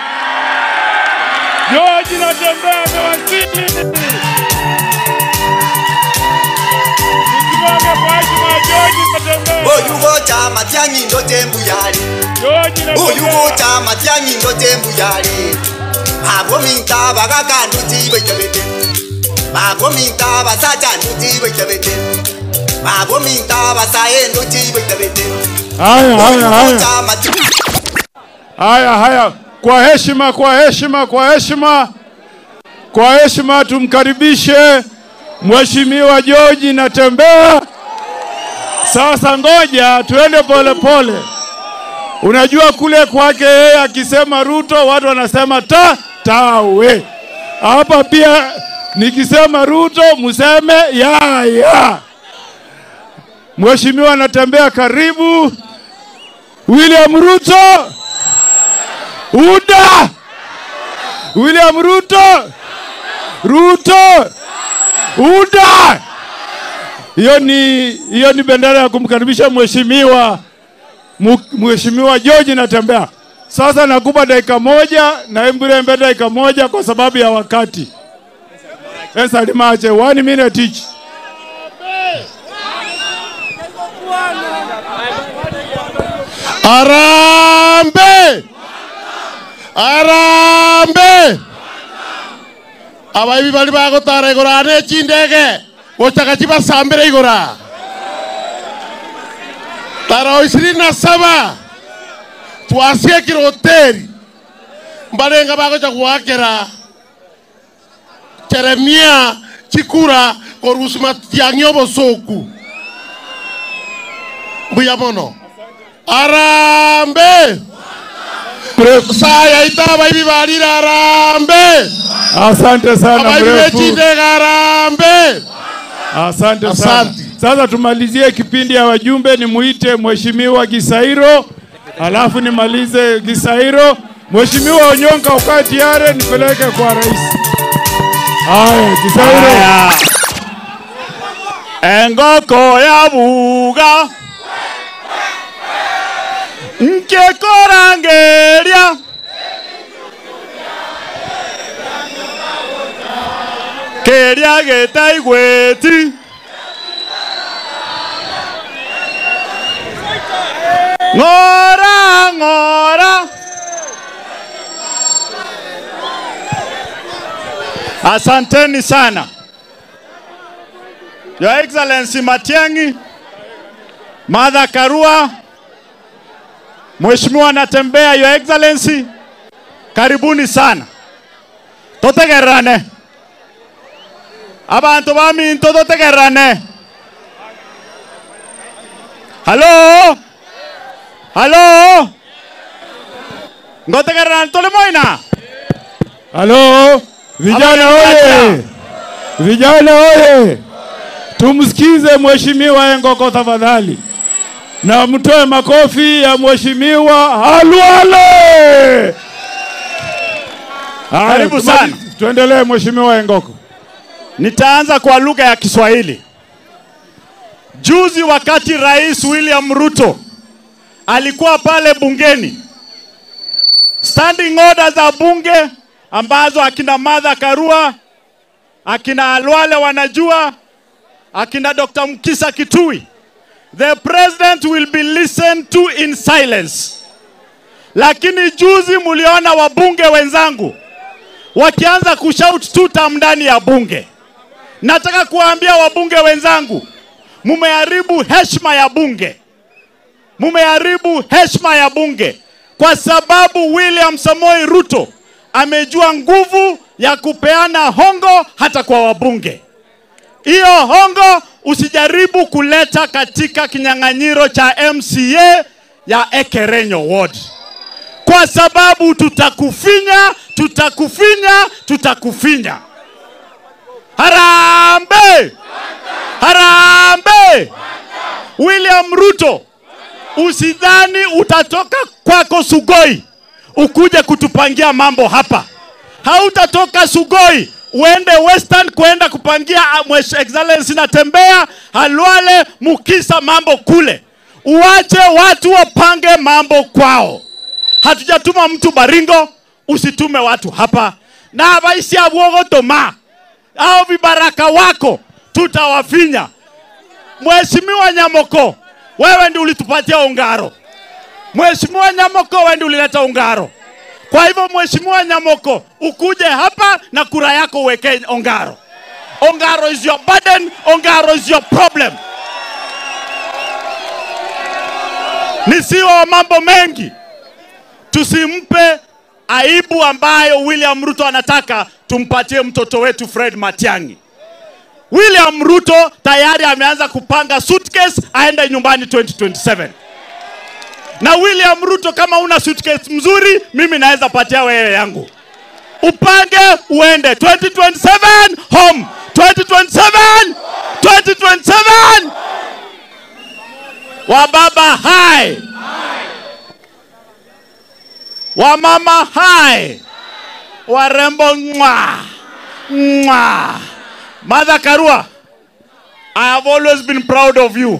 S1: George Natembea amewasili.
S6: Oyu gocha Matiang'i ndote mbuyali. Oyu gocha Matiang'i ndote mbuyali. Abo minta bagaka nduti baitabete. Abo minta basacha nduti baitabete. Abo minta basae nduti baitabete.
S1: Haya haya haya. Haya haya. Kwa heshima kwa heshima kwa heshima. Kwa heshima tumkaribishe Mheshimiwa George Natembea. Sasa ngoja tuende pole pole. Unajua kule kwake yeye akisema Ruto watu wanasema ta tawe. Hapa pia nikisema Ruto museme ya ya. Mheshimiwa Natembea karibu. William Ruto. Uda. William Ruto. Ruto. Uda. Hiyo ni bendera ya kumkaribisha mheshimiwa Mheshimiwa George Natembea. Sasa nakupa dakika moja na Mburembe dakika moja kwa sababu ya wakati. Esa limache 1 minute each.
S5: Arambe! Arambe! Abaibi bali bagotara igora ne chindege. Gochaka chibasambere igora. Tara 27 tuasie kiroteri. Mbarenga bagocha kuakera. Jeremia chikura korusu Matiang'i obosoku. Mbuya mono. Arambe! Saya itaba ibi barira arambe.
S1: Asante sana mrefu.
S5: Arambe.
S1: Asante sana. Sasa tumalizie kipindi ya wajumbe, nimuite Mheshimiwa Gisairo, alafu nimalize Gisairo. Mheshimiwa Onyonka ukae tayari nipeleke kwa rais. Haya Gisairo.
S13: Engoko ya buga Nkekorangeria Keria getaigweti Ngora ngora. Asanteni sana. Your Excellency Matiang'i, Martha Karua, Mheshimiwa Natembea, Your Excellency, karibuni sana. Totegerane. Abantu baminto totegerane. Hello? Hello? Ngotegerane tole moina.
S1: Hello? Vijana oye! Vijana oye! Tumsikize Mheshimiwa Engoko tafadhali. Na mtoe makofi ya Mheshimiwa Halwale.
S13: Karibu sana.
S1: Tuendelee Mheshimiwa Engoko.
S13: Nitaanza kwa lugha ya Kiswahili. Juzi wakati Rais William Ruto alikuwa pale bungeni, standing orders za bunge ambazo akina Martha Karua, akina Halwale wanajua, akina Dr. Mkisa Kitui, the president will be listened to in silence. Lakini juzi muliona wabunge wenzangu wakianza kushout two term ndani ya bunge. Nataka kuambia wabunge wenzangu, mumeharibu heshima ya bunge. Mumeharibu heshima ya bunge kwa sababu William Samoei Ruto amejua nguvu ya kupeana hongo hata kwa wabunge. Hiyo hongo usijaribu kuleta katika kinyang'anyiro cha MCA ya Ekerenyo Ward, kwa sababu tutakufinya, tutakufinya, tutakufinya. Harambee! Harambee! William Ruto, usidhani utatoka kwako Sugoi ukuje kutupangia mambo hapa. Hautatoka Sugoi uende Western kuenda kupangia Excellency Natembea, Halwale, Mukisa mambo kule. Uache watu wapange mambo kwao. Hatujatuma mtu Baringo, usitume watu hapa. Na abaisi abuogo toma, au vibaraka wako tutawafinya. Mheshimiwa Nyamoko, wewe ndiye ulitupatia Ongaro. Mheshimiwa Nyamoko, wewe ndiye ulileta Ongaro. Kwa hivyo Mheshimiwa Nyamoko, ukuje hapa na kura yako uweke Ongaro. Ongaro is your burden, Ongaro is your problem. Nisiwa mambo mengi. Tusimpe aibu ambayo William Ruto anataka tumpatie mtoto wetu Fred Matiang'i. William Ruto tayari ameanza kupanga suitcase aende nyumbani 2027. Na William Ruto, kama una suitcase mzuri, mimi naweza patia wewe yangu. Upange uende 2027 home. 2027 2027. Wababa hai. Wamama hai. Warembo mwa. Mwa. Martha Karua, I have always been proud of you.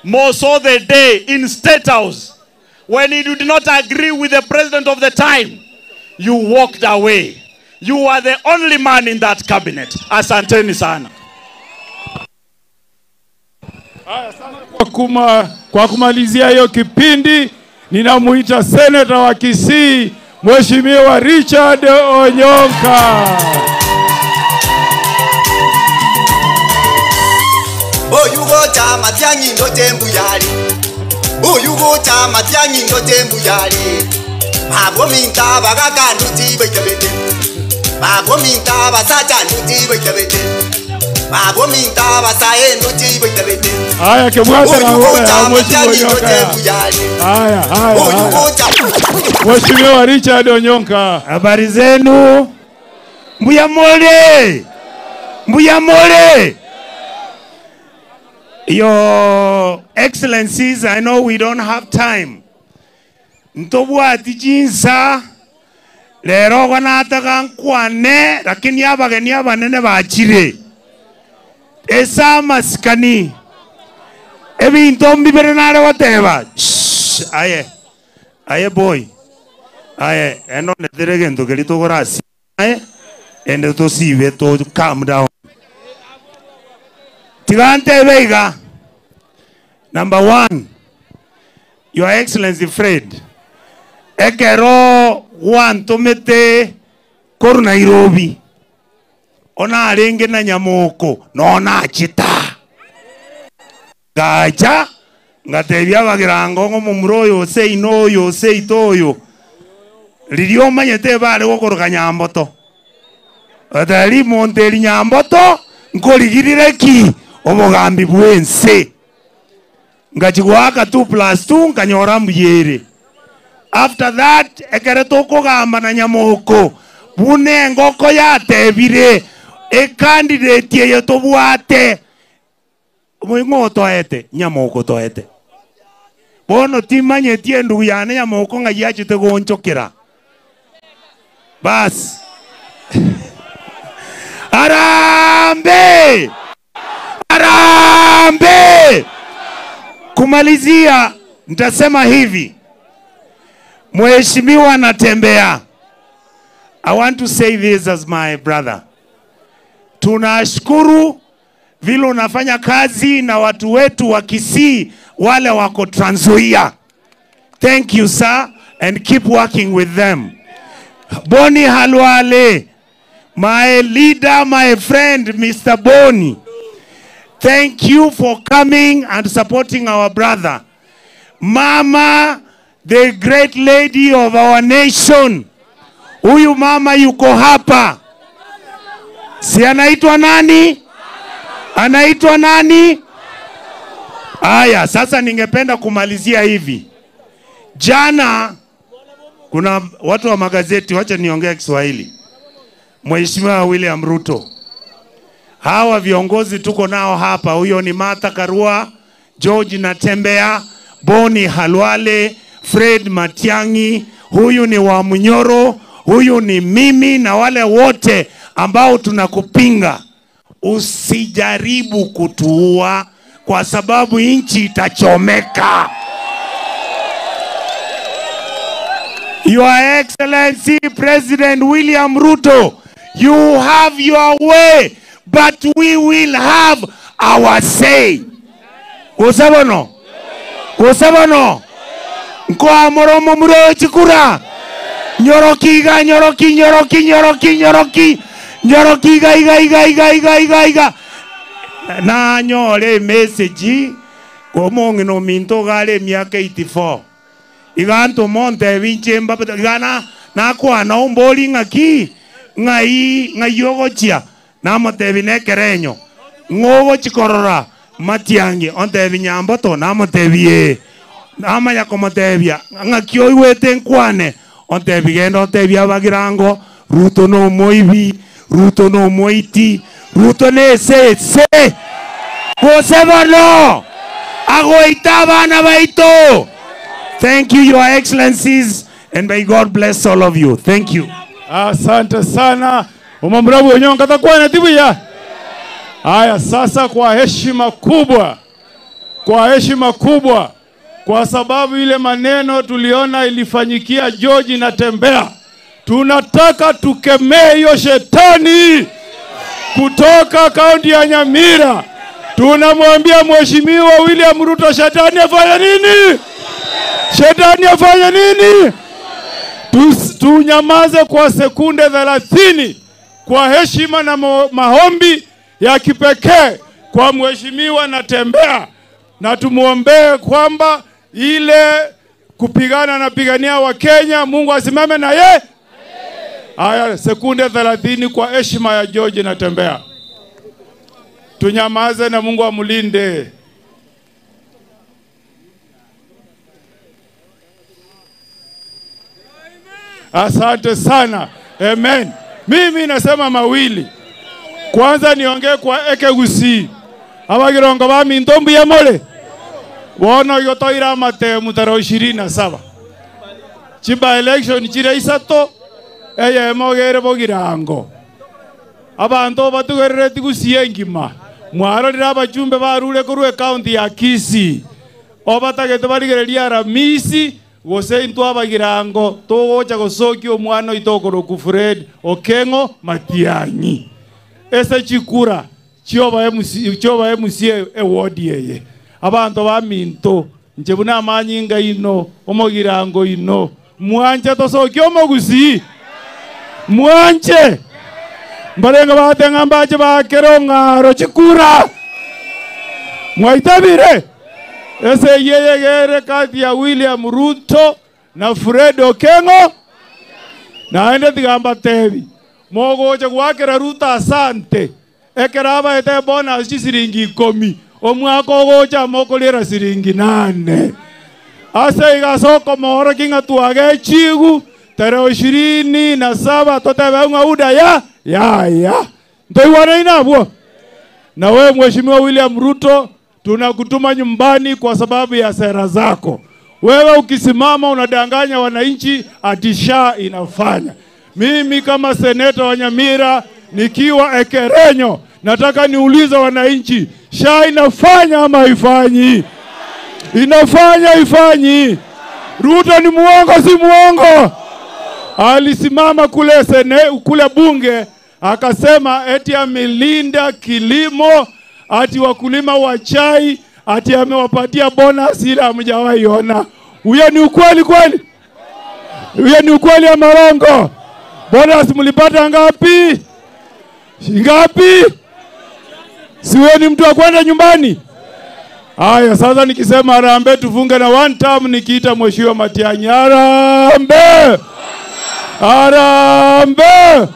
S13: More so the day in State House, when you did not agree with the president of the time, you walked away. You are the only man in that cabinet. Asanteni sana.
S1: Kwa kumalizia hiyo kipindi, ninamuita Senator wa Kisii, Mheshimiwa Richard Onyonka.
S6: Oyugocha Matiang'i ndo tembuyali. Oyugocha Matiang'i ndo tembuyali. Babominta bagaka nduti baitabete. Babominta basacha nduti baitabete. Babominta basae nduti baitabete.
S1: Haya kemwata na wewe Mheshimiwa Onyonka. Haya haya. Mheshimiwa Richard Onyonka.
S10: Habari zenu? Mbuya mole. Mbuya mole. Your Excellencies, I know we don't have time. Ntobwati jinsa lero wanataka nkwane, lakini abageni abanene bachire. Esa maskani. Ebinto mbibere nare wateba. Aye. Aye boy. Aye, eno netere gento kelito gorasi. Aye. Ende to sibe to calm down. Tigante Vega. Number one, Your Excellency Fred, ekero wantomete koru Nairobi, ona arenge na Nyamoko, nona chita. Gacha, ngatebia bagirango ngo mumuro yose ino yose itoyo. Ririo manyete bare gokoroka Nyamboto. Atari monteri Nyamboto, nkorigirire ki omogambi bwense. Ngachiguaka 2 + 2 nkanyora mbuyere. After that ekere tokogamba na Nyamoko bune ngoko yatebire e candidate ye tobwate moingo toete Nyamoko toete bono timanyetie ndugu yane Nyamoko ng'ayachete gonchokera bas. Harambee! Harambee! Kumalizia nitasema hivi. Mheshimiwa Natembea, I want to say this as my brother. Tunashukuru vile unafanya kazi na watu wetu wa Kisii wale wako Trans Nzoia. Thank you sir, and keep working with them. Boni Halwale, my leader, my friend, Mr. Boni, thank you for coming and supporting our brother. Mama, the great lady of our nation. Huyu mama yuko hapa. Si anaitwa nani? Anaitwa nani? Aya, sasa ningependa kumalizia hivi. Jana kuna watu wa magazeti, wacha niongee Kiswahili. Mheshimiwa William Ruto, hawa viongozi tuko nao hapa, huyo ni Martha Karua, George Natembea, Boni Halwale, Fred Matiang'i, huyu ni Wamunyoro, huyu ni mimi na wale wote ambao tunakupinga. Usijaribu kutuua kwa sababu nchi itachomeka. Your Excellency President William Ruto, you have your way, but we will have our say. Usebono? Usebono? Nkoa moromo muro chikura. Nyoroki iga, nyoroki, nyoroki, nyoroki, nyoroki. Nyoroki iga, iga, iga, iga, iga, iga, iga. Na nyore message komongino minto gale miaka 84. Iganto monte vinche mbapa gana na kwa na umboli ngaki ngai ngayogochia na motebi nekerenyo ngogo chikorora Matiang'i ontebi nyamboto na motebi nama yakomotebia ngaki oiwete nkwane ontebi genda ontebi abagirango Ruto no moibi Ruto no moiti Ruto ne se se gosebano agoita bana baito. Thank you, Your Excellencies, and may God bless all of you. Thank you.
S1: Asante sana. Umamrabu onyonga takuwa na tibu ya. Haya, sasa kwa heshima kubwa, kwa heshima kubwa, kwa sababu ile maneno tuliona ilifanyikia George Natembea, tunataka tukemee hiyo shetani kutoka kaunti ya Nyamira. Tunamwambia Mheshimiwa William Ruto, shetani afanye nini? Shetani afanye nini? Tunyamaze kwa sekunde 30 kwa heshima na maombi ya kipekee kwa Mheshimiwa Natembea, na tumuombee kwamba ile kupigana na pigania wa Kenya, Mungu asimame na ye. Haya, sekunde 30 kwa heshima ya George Natembea. Tunyamaze na Mungu amulinde. Asante sana. Amen. Mimi nasema mawili. Kwanza niongee kwa Ekegusi. Abagirongo ba mintombu ya mole. Wono yotoira mate mutaro 27. Chiba election chire isato eye mogere bogirango. Abantu batugerere tigusie ngima. Mwarorira abachumbe barure korwe county ya Kisii. Obatagete barigereria Aramisi gose intwa abagirango togocha gosoki omwana itokoro Fred Okengo Matiang'i. Ese chikura chioba MC chioba MC ewodi yeye. Abantu ba minto nje buna amanyinga ino omogirango ino mwanje tosoki omogusi mwanje mbarenga batenga mbaje bakero ngaro chikura mwaitabire. Ese yeye gere kati ya William Ruto na Fred Okengo na ende tigamba tebi mogocha gwakera Ruto asante ekeraba ete bona siringi 10 omwaka ogocha mokolera siringi 8 ase igasoko mohoro kinga tuage chigu tarehe 27 totebe ngauda ya ya ya ndoiwana inabwo. Na wewe Mheshimiwa William Ruto tunakutuma nyumbani kwa sababu ya sera zako. Wewe ukisimama unadanganya wananchi ati SHA inafanya. Mimi kama seneta wa Nyamira nikiwa Ekerenyo nataka niulize wananchi, SHA inafanya ama haifanyi? Inafanya haifanyi? Ruto ni muongo si muongo? Alisimama kule kule bunge akasema eti amelinda kilimo, ati wakulima wa chai, ati amewapatia bonus ila hamjawahi ona. Huyo ni ukweli kweli? Hiyo ni ukweli ya marongo? Bonus mlipata ngapi? Ngapi? Siwe ni mtu wa kwenda nyumbani? Haya, sasa nikisema harambee tufunge na one term, nikiita Mheshimiwa Matiang'i, harambee! Harambee!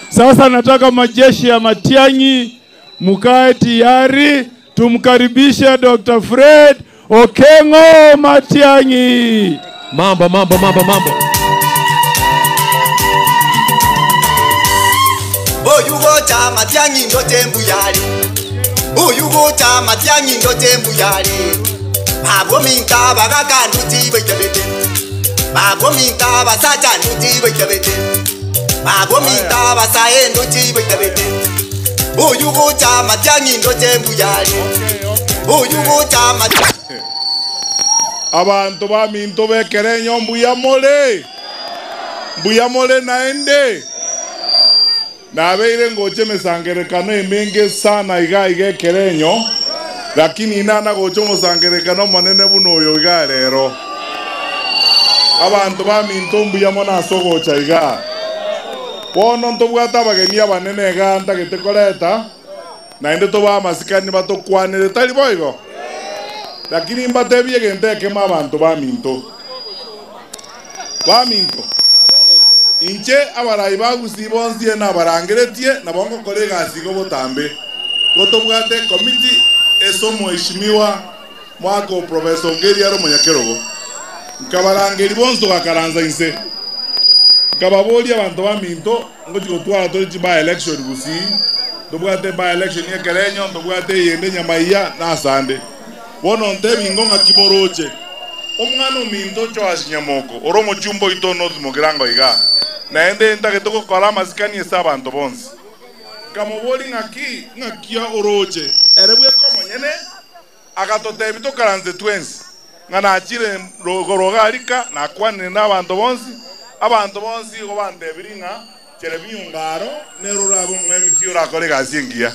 S1: Sasa nataka majeshi ya Matiang'i mkae tayari, tumkaribishe Dr. Fred Okengo Matiang'i.
S9: Mambo, mambo, mambo, mambo.
S6: Oyugocha Matiang'i ndote mbuyali. Oyugocha Matiang'i ndote mbuyali. Babo minta bagaka nuti bejabete. Babo minta basacha nuti bejabete. Babo minta basae nuti bejabete. Oyugocha Matiang'i ndote mbuyali. Oyugocha Matiang'i.
S5: Abantu ba minto bekerenyo mbuya mole. Mbuya mole naende. Nabeire ngoche mesangerekano emenge sana iga iga kerenyo, lakini inana goche musangerekano manene buno oyo iga rero. Abantu ba minto mbuya mona sogocha iga. Bono ntobwata abageni abanene iga ntagete koreta, naende toba amasikani batokwanere tari boigo. Lakini mbatebie egento ekemo abantu ba minto. Ba minto. Inche abarai bagusi bonsie na barangeretie na bongo kolega sigo botambe. Gotobwate committee eso mheshimiwa mwako Professor Ngeri aro Munyakerogo. Nkabarangeri bonso gakaranza inse. Nkababoli abantu ba minto ngochi gotwara tori by election gusi. Tobwate by election yekerenyo, tobwate yende nyamaiya na sande. Bono ntebi ngonga kiboroche. Omwana ominto Joash Nyamoko oro mochumbo ito North Mugirango iga. Naende ntagete gokora amasikani ase abanto bonsi. Nkamobori ng'aki ng'akia oroche ere bweka omonyene agatotebi tokaranze twensi ng'a nachire rogarika nakwanire na abanto bonsi, abanto bonsi igo bandebiri ng'a Jeremy Ongaro nero orabe omwemisi orakore egasi engiya.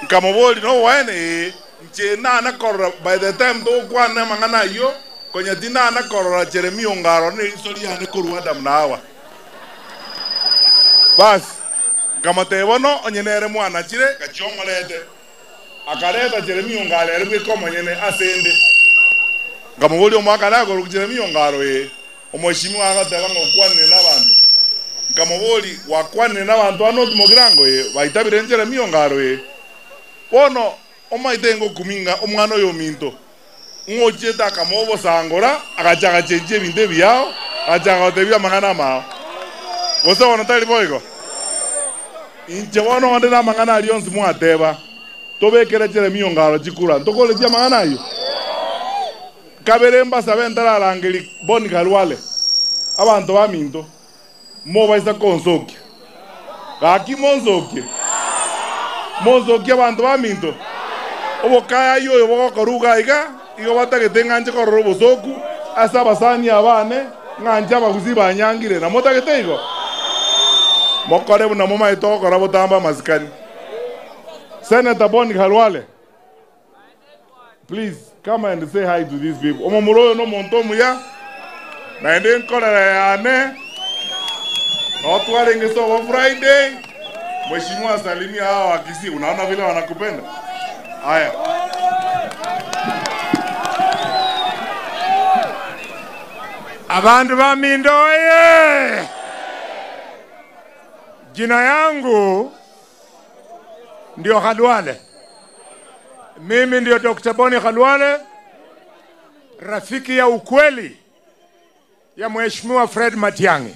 S5: Nkamobori no waene nche nana korora by the time tokwana mang'ana ayio konya tinana korora Jeremy Ongaro ne isori yane korwa Adam na Hawa. Bas nkamoteba onyenere mwana chire gachongorete akareta Jeremy Ongaro ere bweka omonyene asende. Nkamobori omwaka nagoro Jeremy Ongaro omweshimiwa agateba ng'okwanire na abanto. Nkamobori wakwanire na abanto ano Mugirango baitabire Jeremy Ongaro bono omaite ngokuminga omwana oyo minto ngocheta akamobosangora agachaga chenche ebinto ebiao agachaga gotebia amang'ana amao gose bono tari boigo. Inche bono onde na amang'ana aria onsi mwateba tobekere Jeremy Ongaro chikura ntokoretie amang'ana ayio. Kabere mbasabe ntararangeri Boni Khalwale abanto ba minto mobaisa konsokia gaki monsokie monsokie abanto ba minto. Obokaya yoyo bogokoruga iga igo batagete ng'anche korora obosoku ase abasani abane ng'anche abagusi banyangire na motagete igo mokore buna momaete gokora botamba amasikani. Senator Boni Khalwale, please come and say hi to these people. Omomuro oyo nomonto omuya naende nkorera yane notwarenge sobo Friday. Mheshimiwa salimia hawa wa Kisii, unaona vile wanakupenda. Haya.
S12: Abandu ba Mindo oye! Jina yangu ndio Khalwale. Mimi ndio Dr. Boni Khalwale, rafiki ya ukweli ya Mheshimiwa Fred Matiang'i.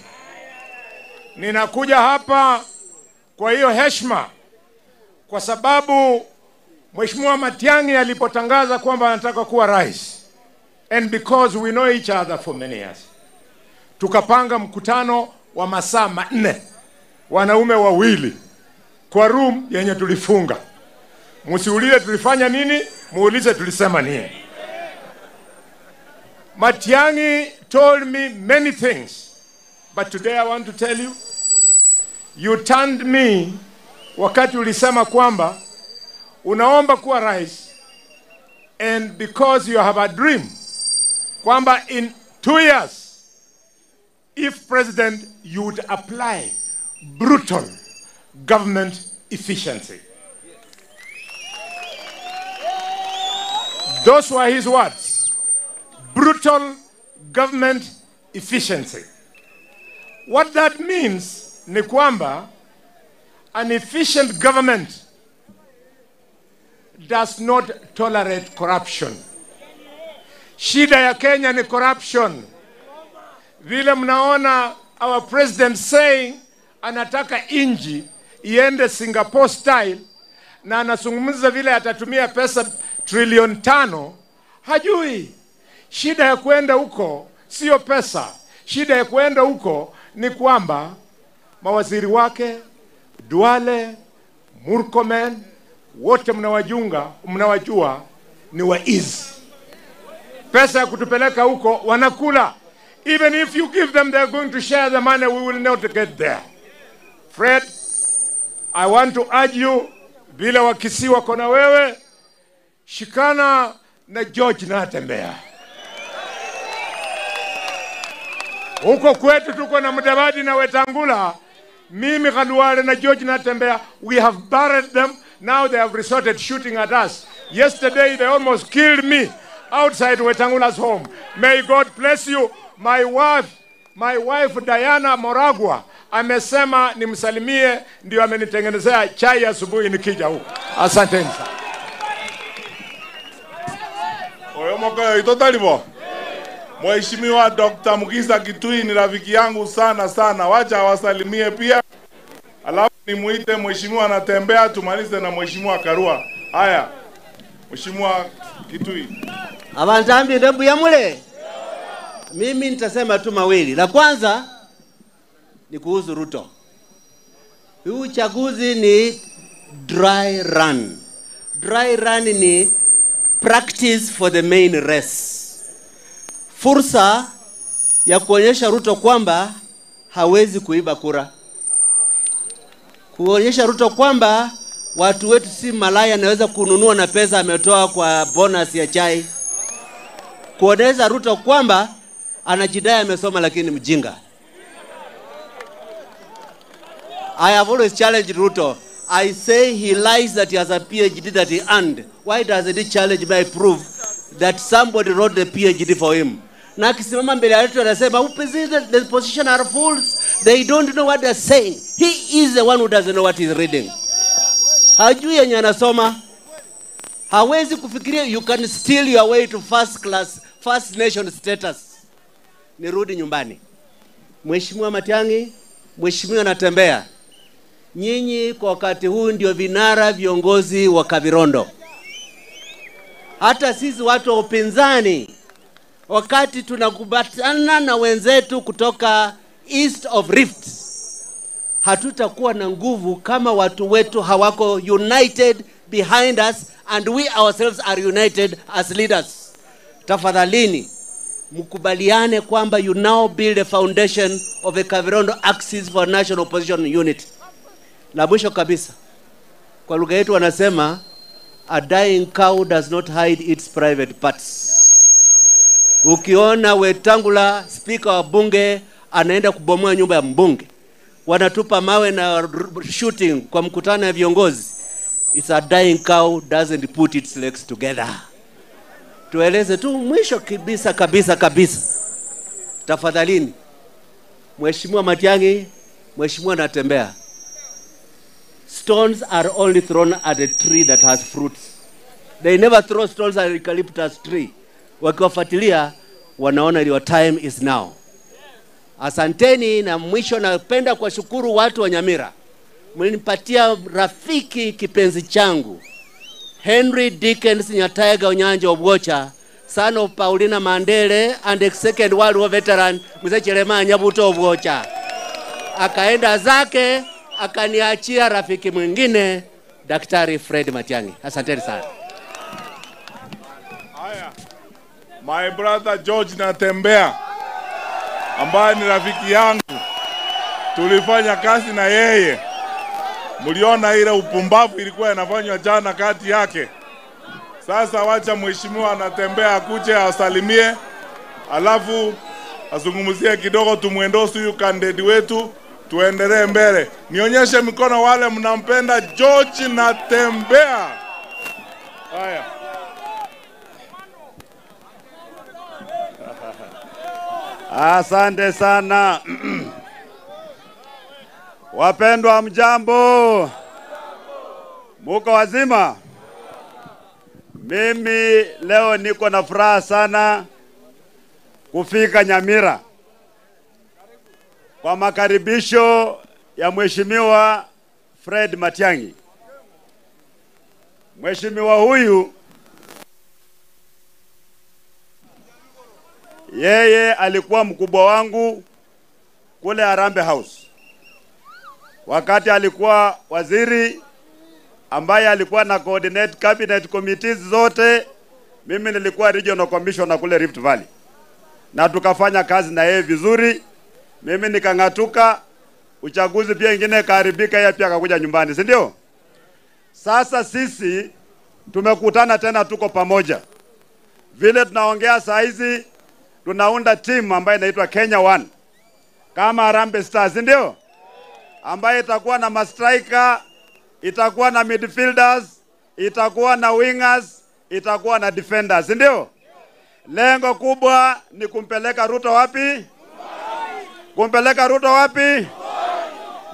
S12: Ninakuja hapa kwa hiyo heshima kwa sababu Mheshimiwa Matiang'i alipotangaza kwamba anataka kuwa rais, and because we know each other for many years, tukapanga mkutano wa masaa 4, wanaume wawili kwa room yenye tulifunga. Msiulize tulifanya nini, muulize tulisema nini. Matiang'i told me many things, but today I want to tell you, you turned me wakati ulisema kwamba unaomba kuwa rais, and because you have a dream kwamba in
S10: 2 years, if President, you would apply brutal government efficiency. Those were his words. Brutal government efficiency. What that means ni kwamba an efficient government does not tolerate corruption. Shida ya Kenya ni corruption. Vile mnaona our president saying anataka inji iende Singapore style, na anazungumza vile atatumia pesa trilioni 5, hajui. Shida ya kuenda huko sio pesa. Shida ya kuenda huko ni kwamba mawaziri wake, Duale, Murkomen, wote mnawajua ni waizi. Pesa ya kutupeleka huko wanakula. Even if you give them, they are going to share the money. We will not get there. Fred, I want to urge you, vile Wakisii wako na wewe, shikana na George Natembeya. Huko kwetu tuko na Mudavadi na Wetangula. Mimi Khalwale na George Natembeya, we have buried them. Now they have resorted shooting at us. Yesterday they almost killed me outside Wetangula's home. May God bless you. My wife Diana Moragwa amesema nimsalimie, ndio amenitengenezea chai asubuhi nikija huko. Asanteni sana.
S15: Oyo itotalibo. Mheshimiwa Dr. Mukhisa Kituyi ni rafiki yangu sana sana. Wacha awasalimie pia. Alafu nimuite Mheshimiwa Natembeya, tumalize na Mheshimiwa Karua. Haya. Mheshimiwa Kituyi.
S16: Abantambi ndebu ya mule. Mimi nitasema tu mawili. La kwanza ni kuhusu Ruto. Huu uchaguzi ni dry run. Dry run ni practice for the main race. Fursa ya kuonyesha Ruto kwamba hawezi kuiba kura. Kuonyesha Ruto kwamba watu wetu si malaya anaweza kununua na pesa ametoa kwa bonus ya chai. Kuonyesha Ruto kwamba anajidai amesoma lakini mjinga. I have always challenged Ruto. I say he lies that he has a PhD that he earned. Why doesn't he challenge me prove that somebody wrote the PhD for him? Na akisimama mbele ya watu anasema the position are fools. They don't know what they're saying. He is the one who doesn't know what he's reading. Hajui yenye anasoma. Hawezi kufikiria you can steal your way to first class, first nation status. Nirudi nyumbani. Mheshimiwa Matiang'i, Mheshimiwa Natembeya, nyinyi kwa wakati huu ndio vinara viongozi wa Kavirondo. Hata sisi watu wa upinzani, wakati tunakubatana na wenzetu kutoka East of Rift, hatutakuwa na nguvu kama watu wetu hawako united behind us and we ourselves are united as leaders. Tafadhalini, mkubaliane kwamba you now build a foundation of a Kavirondo axis for national opposition unit. La mwisho kabisa, kwa lugha yetu wanasema a dying cow does not hide its private parts. Ukiona Wetangula, speaker wa bunge, anaenda kubomoa nyumba ya mbunge, wanatupa mawe na shooting kwa mkutano ya viongozi, it's a dying cow doesn't put its legs together. Tueleze tu mwisho kabisa kabisa kabisa. Tafadhalini, Mheshimiwa Matiang'i, Mheshimiwa Natembeya, stones are only thrown at a tree that has fruits. They never throw stones at a eucalyptus tree. Wakiwafuatilia wanaona your time is now. Asanteni. Na mwisho napenda kuwashukuru watu wa Nyamira. Mlinipatia rafiki kipenzi changu, Henry Dickens Nyataiga Onyanja Obwocha, son of Paulina Mandele and a Second World War veteran, Mzee Cherema Nyabuto Obwocha. Akaenda zake, akaniachia rafiki mwingine, Daktari Fred Matiang'i. Asanteni sana.
S15: Haya. My brother George Natembeya, ambaye ni rafiki yangu, tulifanya kazi na yeye. Mliona ile upumbavu ilikuwa inafanywa jana kati yake. Sasa wacha mheshimiwa Natembeya akuje asalimie, alafu azungumzie kidogo, tumuendorse huyu candidate wetu, tuendelee mbele. Nionyeshe mikono wale mnampenda George Natembeya. Haya.
S7: Asante sana. Wapendwa, mjambo? Muko wazima? Mimi leo niko na furaha sana kufika Nyamira kwa makaribisho ya Mheshimiwa Fred Matiang'i. Mheshimiwa huyu yeye alikuwa mkubwa wangu kule Harambee House wakati alikuwa waziri ambaye alikuwa na coordinate cabinet committees zote. Mimi nilikuwa regional commissioner kule Rift Valley, na tukafanya kazi na yeye vizuri. Mimi nikang'atuka, uchaguzi pia ingine kaharibika, yeye pia akakuja nyumbani, si ndio? Sasa sisi tumekutana tena, tuko pamoja. Vile tunaongea saa hizi tunaunda team ambayo inaitwa Kenya One kama Harambee Stars, ndio? Ambayo itakuwa na mastriker, itakuwa na midfielders, itakuwa na wingers, itakuwa na defenders, ndio? Lengo kubwa ni kumpeleka Ruto wapi? Kumpeleka Ruto wapi?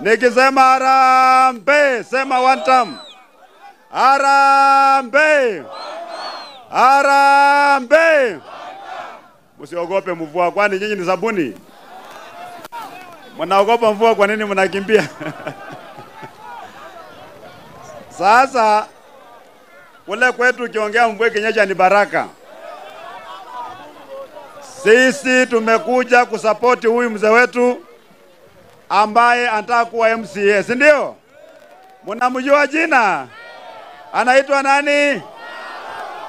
S7: Nikisema Harambee, sema one time. Harambee! Harambee! Msiogope mvua, kwani nyinyi ni sabuni? Mnaogopa mvua, kwa nini mnakimbia? Sasa kule kwetu ukiongea mvua ikinyesha ni baraka. Sisi tumekuja kusapoti huyu mzee wetu ambaye anataka kuwa MCA, si ndio? Mnamjua jina? Anaitwa nani?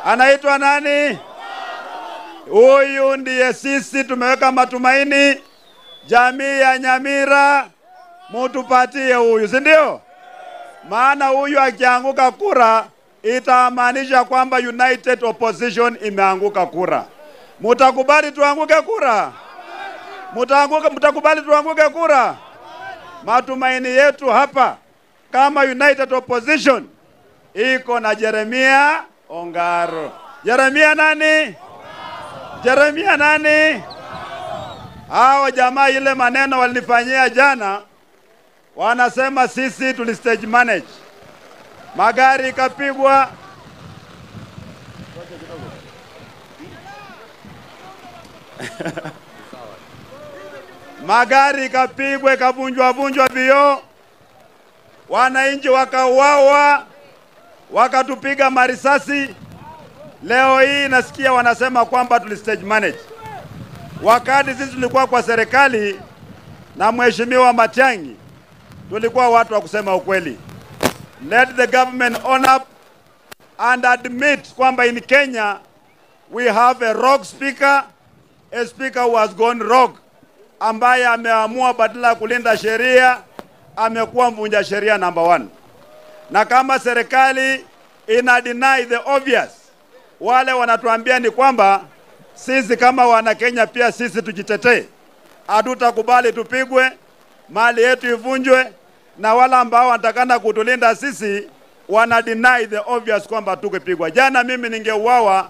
S7: Anaitwa nani? Huyu ndiye sisi tumeweka matumaini. Jamii ya Nyamira, mutupatie huyu, si ndio? Maana huyu akianguka kura itamaanisha kwamba United Opposition imeanguka kura. Mutakubali tuanguke kura? Mutakubali tuanguke kura? Matumaini yetu hapa kama United Opposition iko na Jeremia Ongaro. Jeremia nani? Jeremia nani? Hao jamaa ile maneno walinifanyia jana, wanasema sisi tuli stage manage, magari ikapigwa. Magari ikapigwa, ikavunjwa vunjwa vioo, wananchi wakauawa, wakatupiga marisasi. Leo hii nasikia wanasema kwamba tuli stage manage. Wakati sisi tulikuwa kwa serikali na Mheshimiwa Matiang'i, tulikuwa watu wa kusema ukweli. Let the government own up and admit kwamba in Kenya we have a rogue speaker, a speaker who has gone rogue, ambaye ameamua badala ya kulinda sheria amekuwa mvunja sheria number 1. Na kama serikali ina deny the obvious, wale wanatuambia ni kwamba sisi kama wana Kenya pia sisi tujitetee. Hatutakubali tupigwe, mali yetu ivunjwe, na wala ambao wanatakana kutulinda sisi wana deny the obvious kwamba tukipigwa. Jana mimi ningeuawa,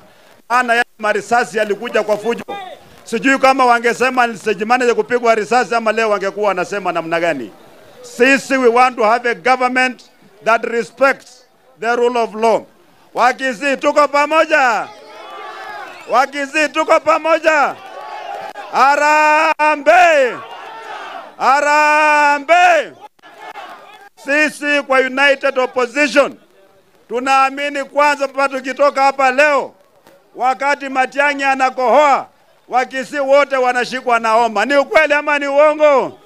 S7: ana ya marisasi yalikuja kwa fujo. Sijui kama wangesema nisijimane kupigwa risasi ama leo wangekuwa wanasema namna gani. Sisi we want to have a government that respects the rule of law. Wakisii tuko pamoja. Wakisii tuko pamoja. Harambee! Harambee! Sisi kwa United Opposition tunaamini kwanza, tukitoka hapa leo, wakati Matiang'i anakohoa, Wakisii wote wanashikwa na homa. Ni ukweli ama ni uongo?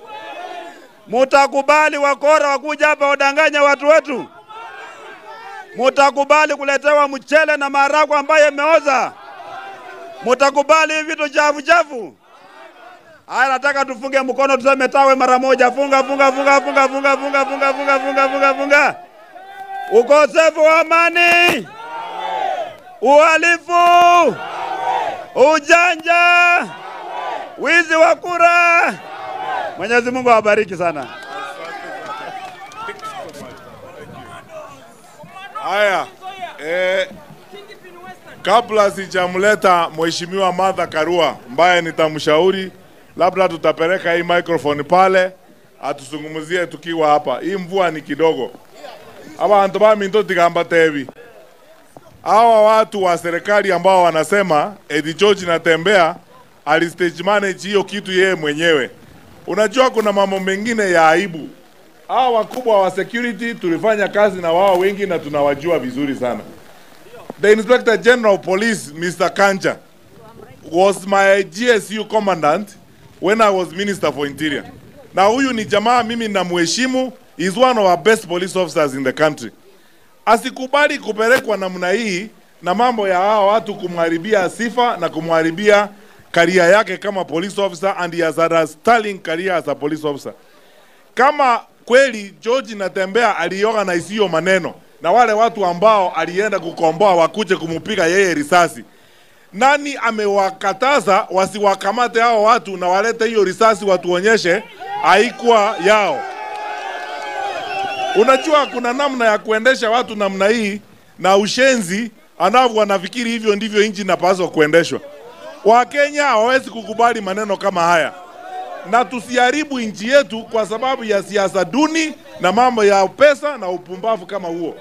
S7: Mutakubali wakora wakuja hapa wadanganya watu wetu? Mutakubali kuletewa mchele na maharagwe ambaye yameoza? Mutakubali vitu chafu chafu? Haya, nataka tufunge mkono tuseme tawe mara moja. Funga, funga, funga, funga, funga, funga, funga, funga, funga, funga, funga. Ukosefu wa amani, uhalifu, ujanja.
S13: Wizi wa kura. Mwenyezi Mungu awabariki sana.
S15: Haya, kabla sijamleta Mheshimiwa Martha Karua ambaye nitamshauri labda tutapeleka hii microphone pale atuzungumzie tukiwa hapa. Hii mvua ni kidogo. Abantu baminto tigamba tebi. Hawa watu wa serikali ambao wanasema Eddie George Natembeya ali stage manage hiyo kitu yeye mwenyewe. Unajua kuna mambo mengine ya aibu. Hawa wakubwa wa security tulifanya kazi na wao wengi na tunawajua vizuri sana. The Inspector General of Police, Mr. Kanja, was my GSU commandant when I was Minister for Interior. Na huyu ni jamaa mimi namheshimu, is one of our best police officers in the country. Asikubali kupelekwa namna hii na mambo ya hawa watu kumharibia sifa na kumharibia career yake kama police officer, and he has had a sterling career as a police officer. Kama kweli George Natembeya alioga na isiyo maneno na wale watu ambao alienda kukomboa wakuje kumupiga yeye risasi, nani amewakataza wasiwakamate hao watu na walete hiyo risasi watuonyeshe haikuwa yao? Unajua kuna namna ya kuendesha watu namna hii na ushenzi anavyo wanafikiri hivyo ndivyo nchi inapaswa kuendeshwa. Wakenya hawawezi kukubali maneno kama haya. Na tusiharibu nchi yetu kwa sababu ya siasa duni na mambo ya pesa na upumbavu kama huo.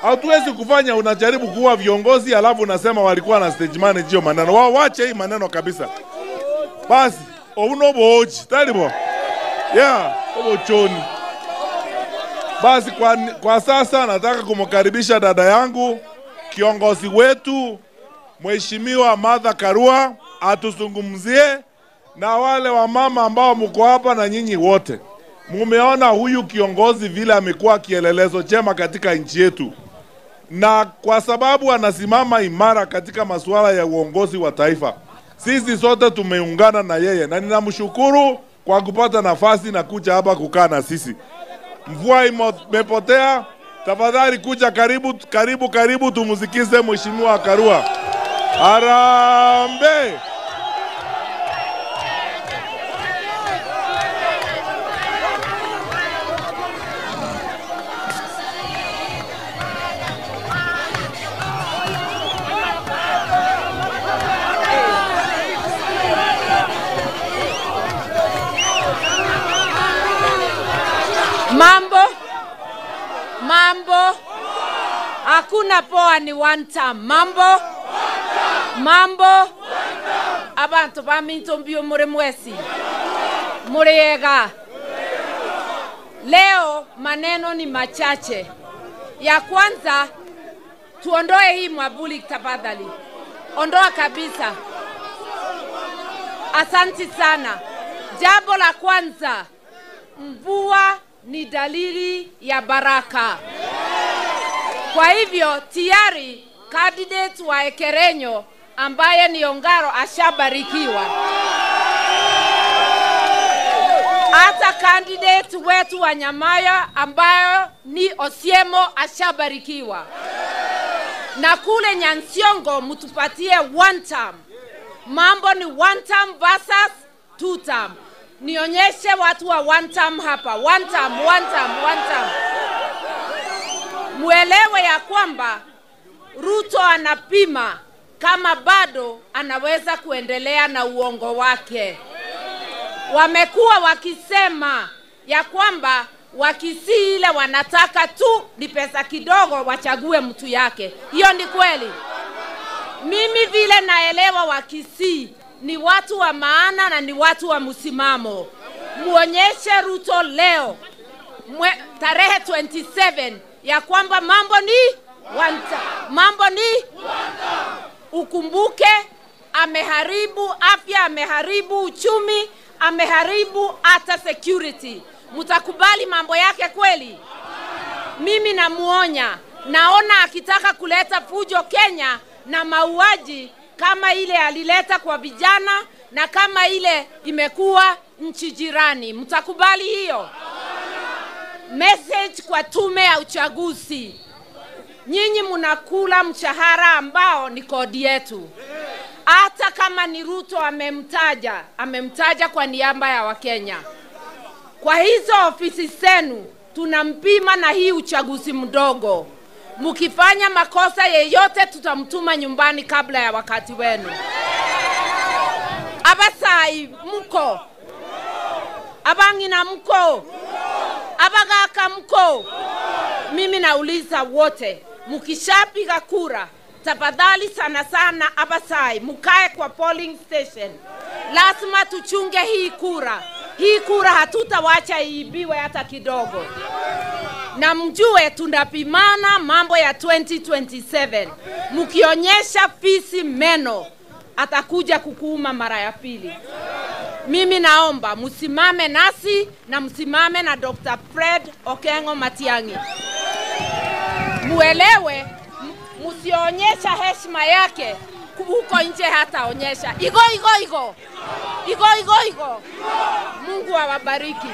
S15: Hatuwezi kufanya, unajaribu kuwa viongozi alafu unasema walikuwa na stage manager hiyo maneno. Wao waache hii maneno kabisa. Basi, obuno boji, talibo. Yeah, obochoni. Basi kwa sasa nataka kumkaribisha dada yangu, kiongozi wetu, Mheshimiwa Martha Karua, atuzungumzie na wale wa mama ambao mko hapa na nyinyi wote. Mumeona huyu kiongozi vile amekuwa kielelezo chema katika nchi yetu. Na kwa sababu anasimama imara katika masuala ya uongozi wa taifa, sisi sote tumeungana na yeye, na ninamshukuru kwa kupata nafasi na kuja hapa kukaa na sisi. Mvua imepotea, tafadhali kuja karibu, karibu, karibu tumusikize Mheshimiwa Karua. Harambee!
S17: Mambo, mambo, hakuna poa ni one time. Mambo, mambo, abantu baminto mbio muri mwesi, muriega. Leo maneno ni machache. Ya kwanza, tuondoe hii mwabuli tafadhali. Ondoa kabisa. Asanti sana. Jambo la kwanza, mvua ni dalili ya baraka. Kwa hivyo tayari candidate wa Ekerenyo ambaye ni Ongaro ashabarikiwa. Hata candidate wetu wa Nyamaya ambayo ni Osiemo ashabarikiwa. Na kule Nyansiongo mtupatie one term. Mambo ni one term versus two term. Nionyeshe watu wa one term hapa. One term, one term, one term. Muelewe ya kwamba Ruto anapima kama bado anaweza kuendelea na uongo wake. Wamekuwa wakisema ya kwamba Wakisii ile wanataka tu ni pesa kidogo wachague mtu yake. Hiyo ni kweli. Mimi vile naelewa Wakisii ni watu wa maana na ni watu wa msimamo. Muonyeshe Ruto leo tarehe 27 ya kwamba mambo ni one term. Mambo ni one term. Ukumbuke ameharibu afya, ameharibu uchumi, ameharibu hata security. Mtakubali mambo yake kweli? Mimi namuonya, naona akitaka kuleta fujo Kenya na mauaji kama ile alileta kwa vijana na kama ile imekuwa nchi jirani. Mtakubali hiyo? Message kwa tume ya uchaguzi. Nyinyi mnakula mshahara ambao ni kodi yetu. Hata kama ni Ruto amemtaja, amemtaja kwa niaba ya Wakenya. Kwa hizo ofisi zenu tunampima na hii uchaguzi mdogo. Mkifanya makosa yeyote tutamtuma nyumbani kabla ya wakati wenu. Abasai mko, abangina mko, abagaka mko. Mimi nauliza wote, mkishapiga kura, tafadhali sana sana abasai mukae kwa polling station. Lazima tuchunge hii kura. Hii kura hatutawacha iibiwe hata kidogo. Na mjue tunapimana mambo ya 2027. Mkionyesha fisi meno, atakuja kukuuma mara ya pili. Mimi naomba msimame nasi na msimame na Dr. Fred Okengo Matiang'i. Muelewe, msionyesha heshima yake huko nje, hataonyesha. Igo igo igo. Igo igo igo. Mungu awabariki.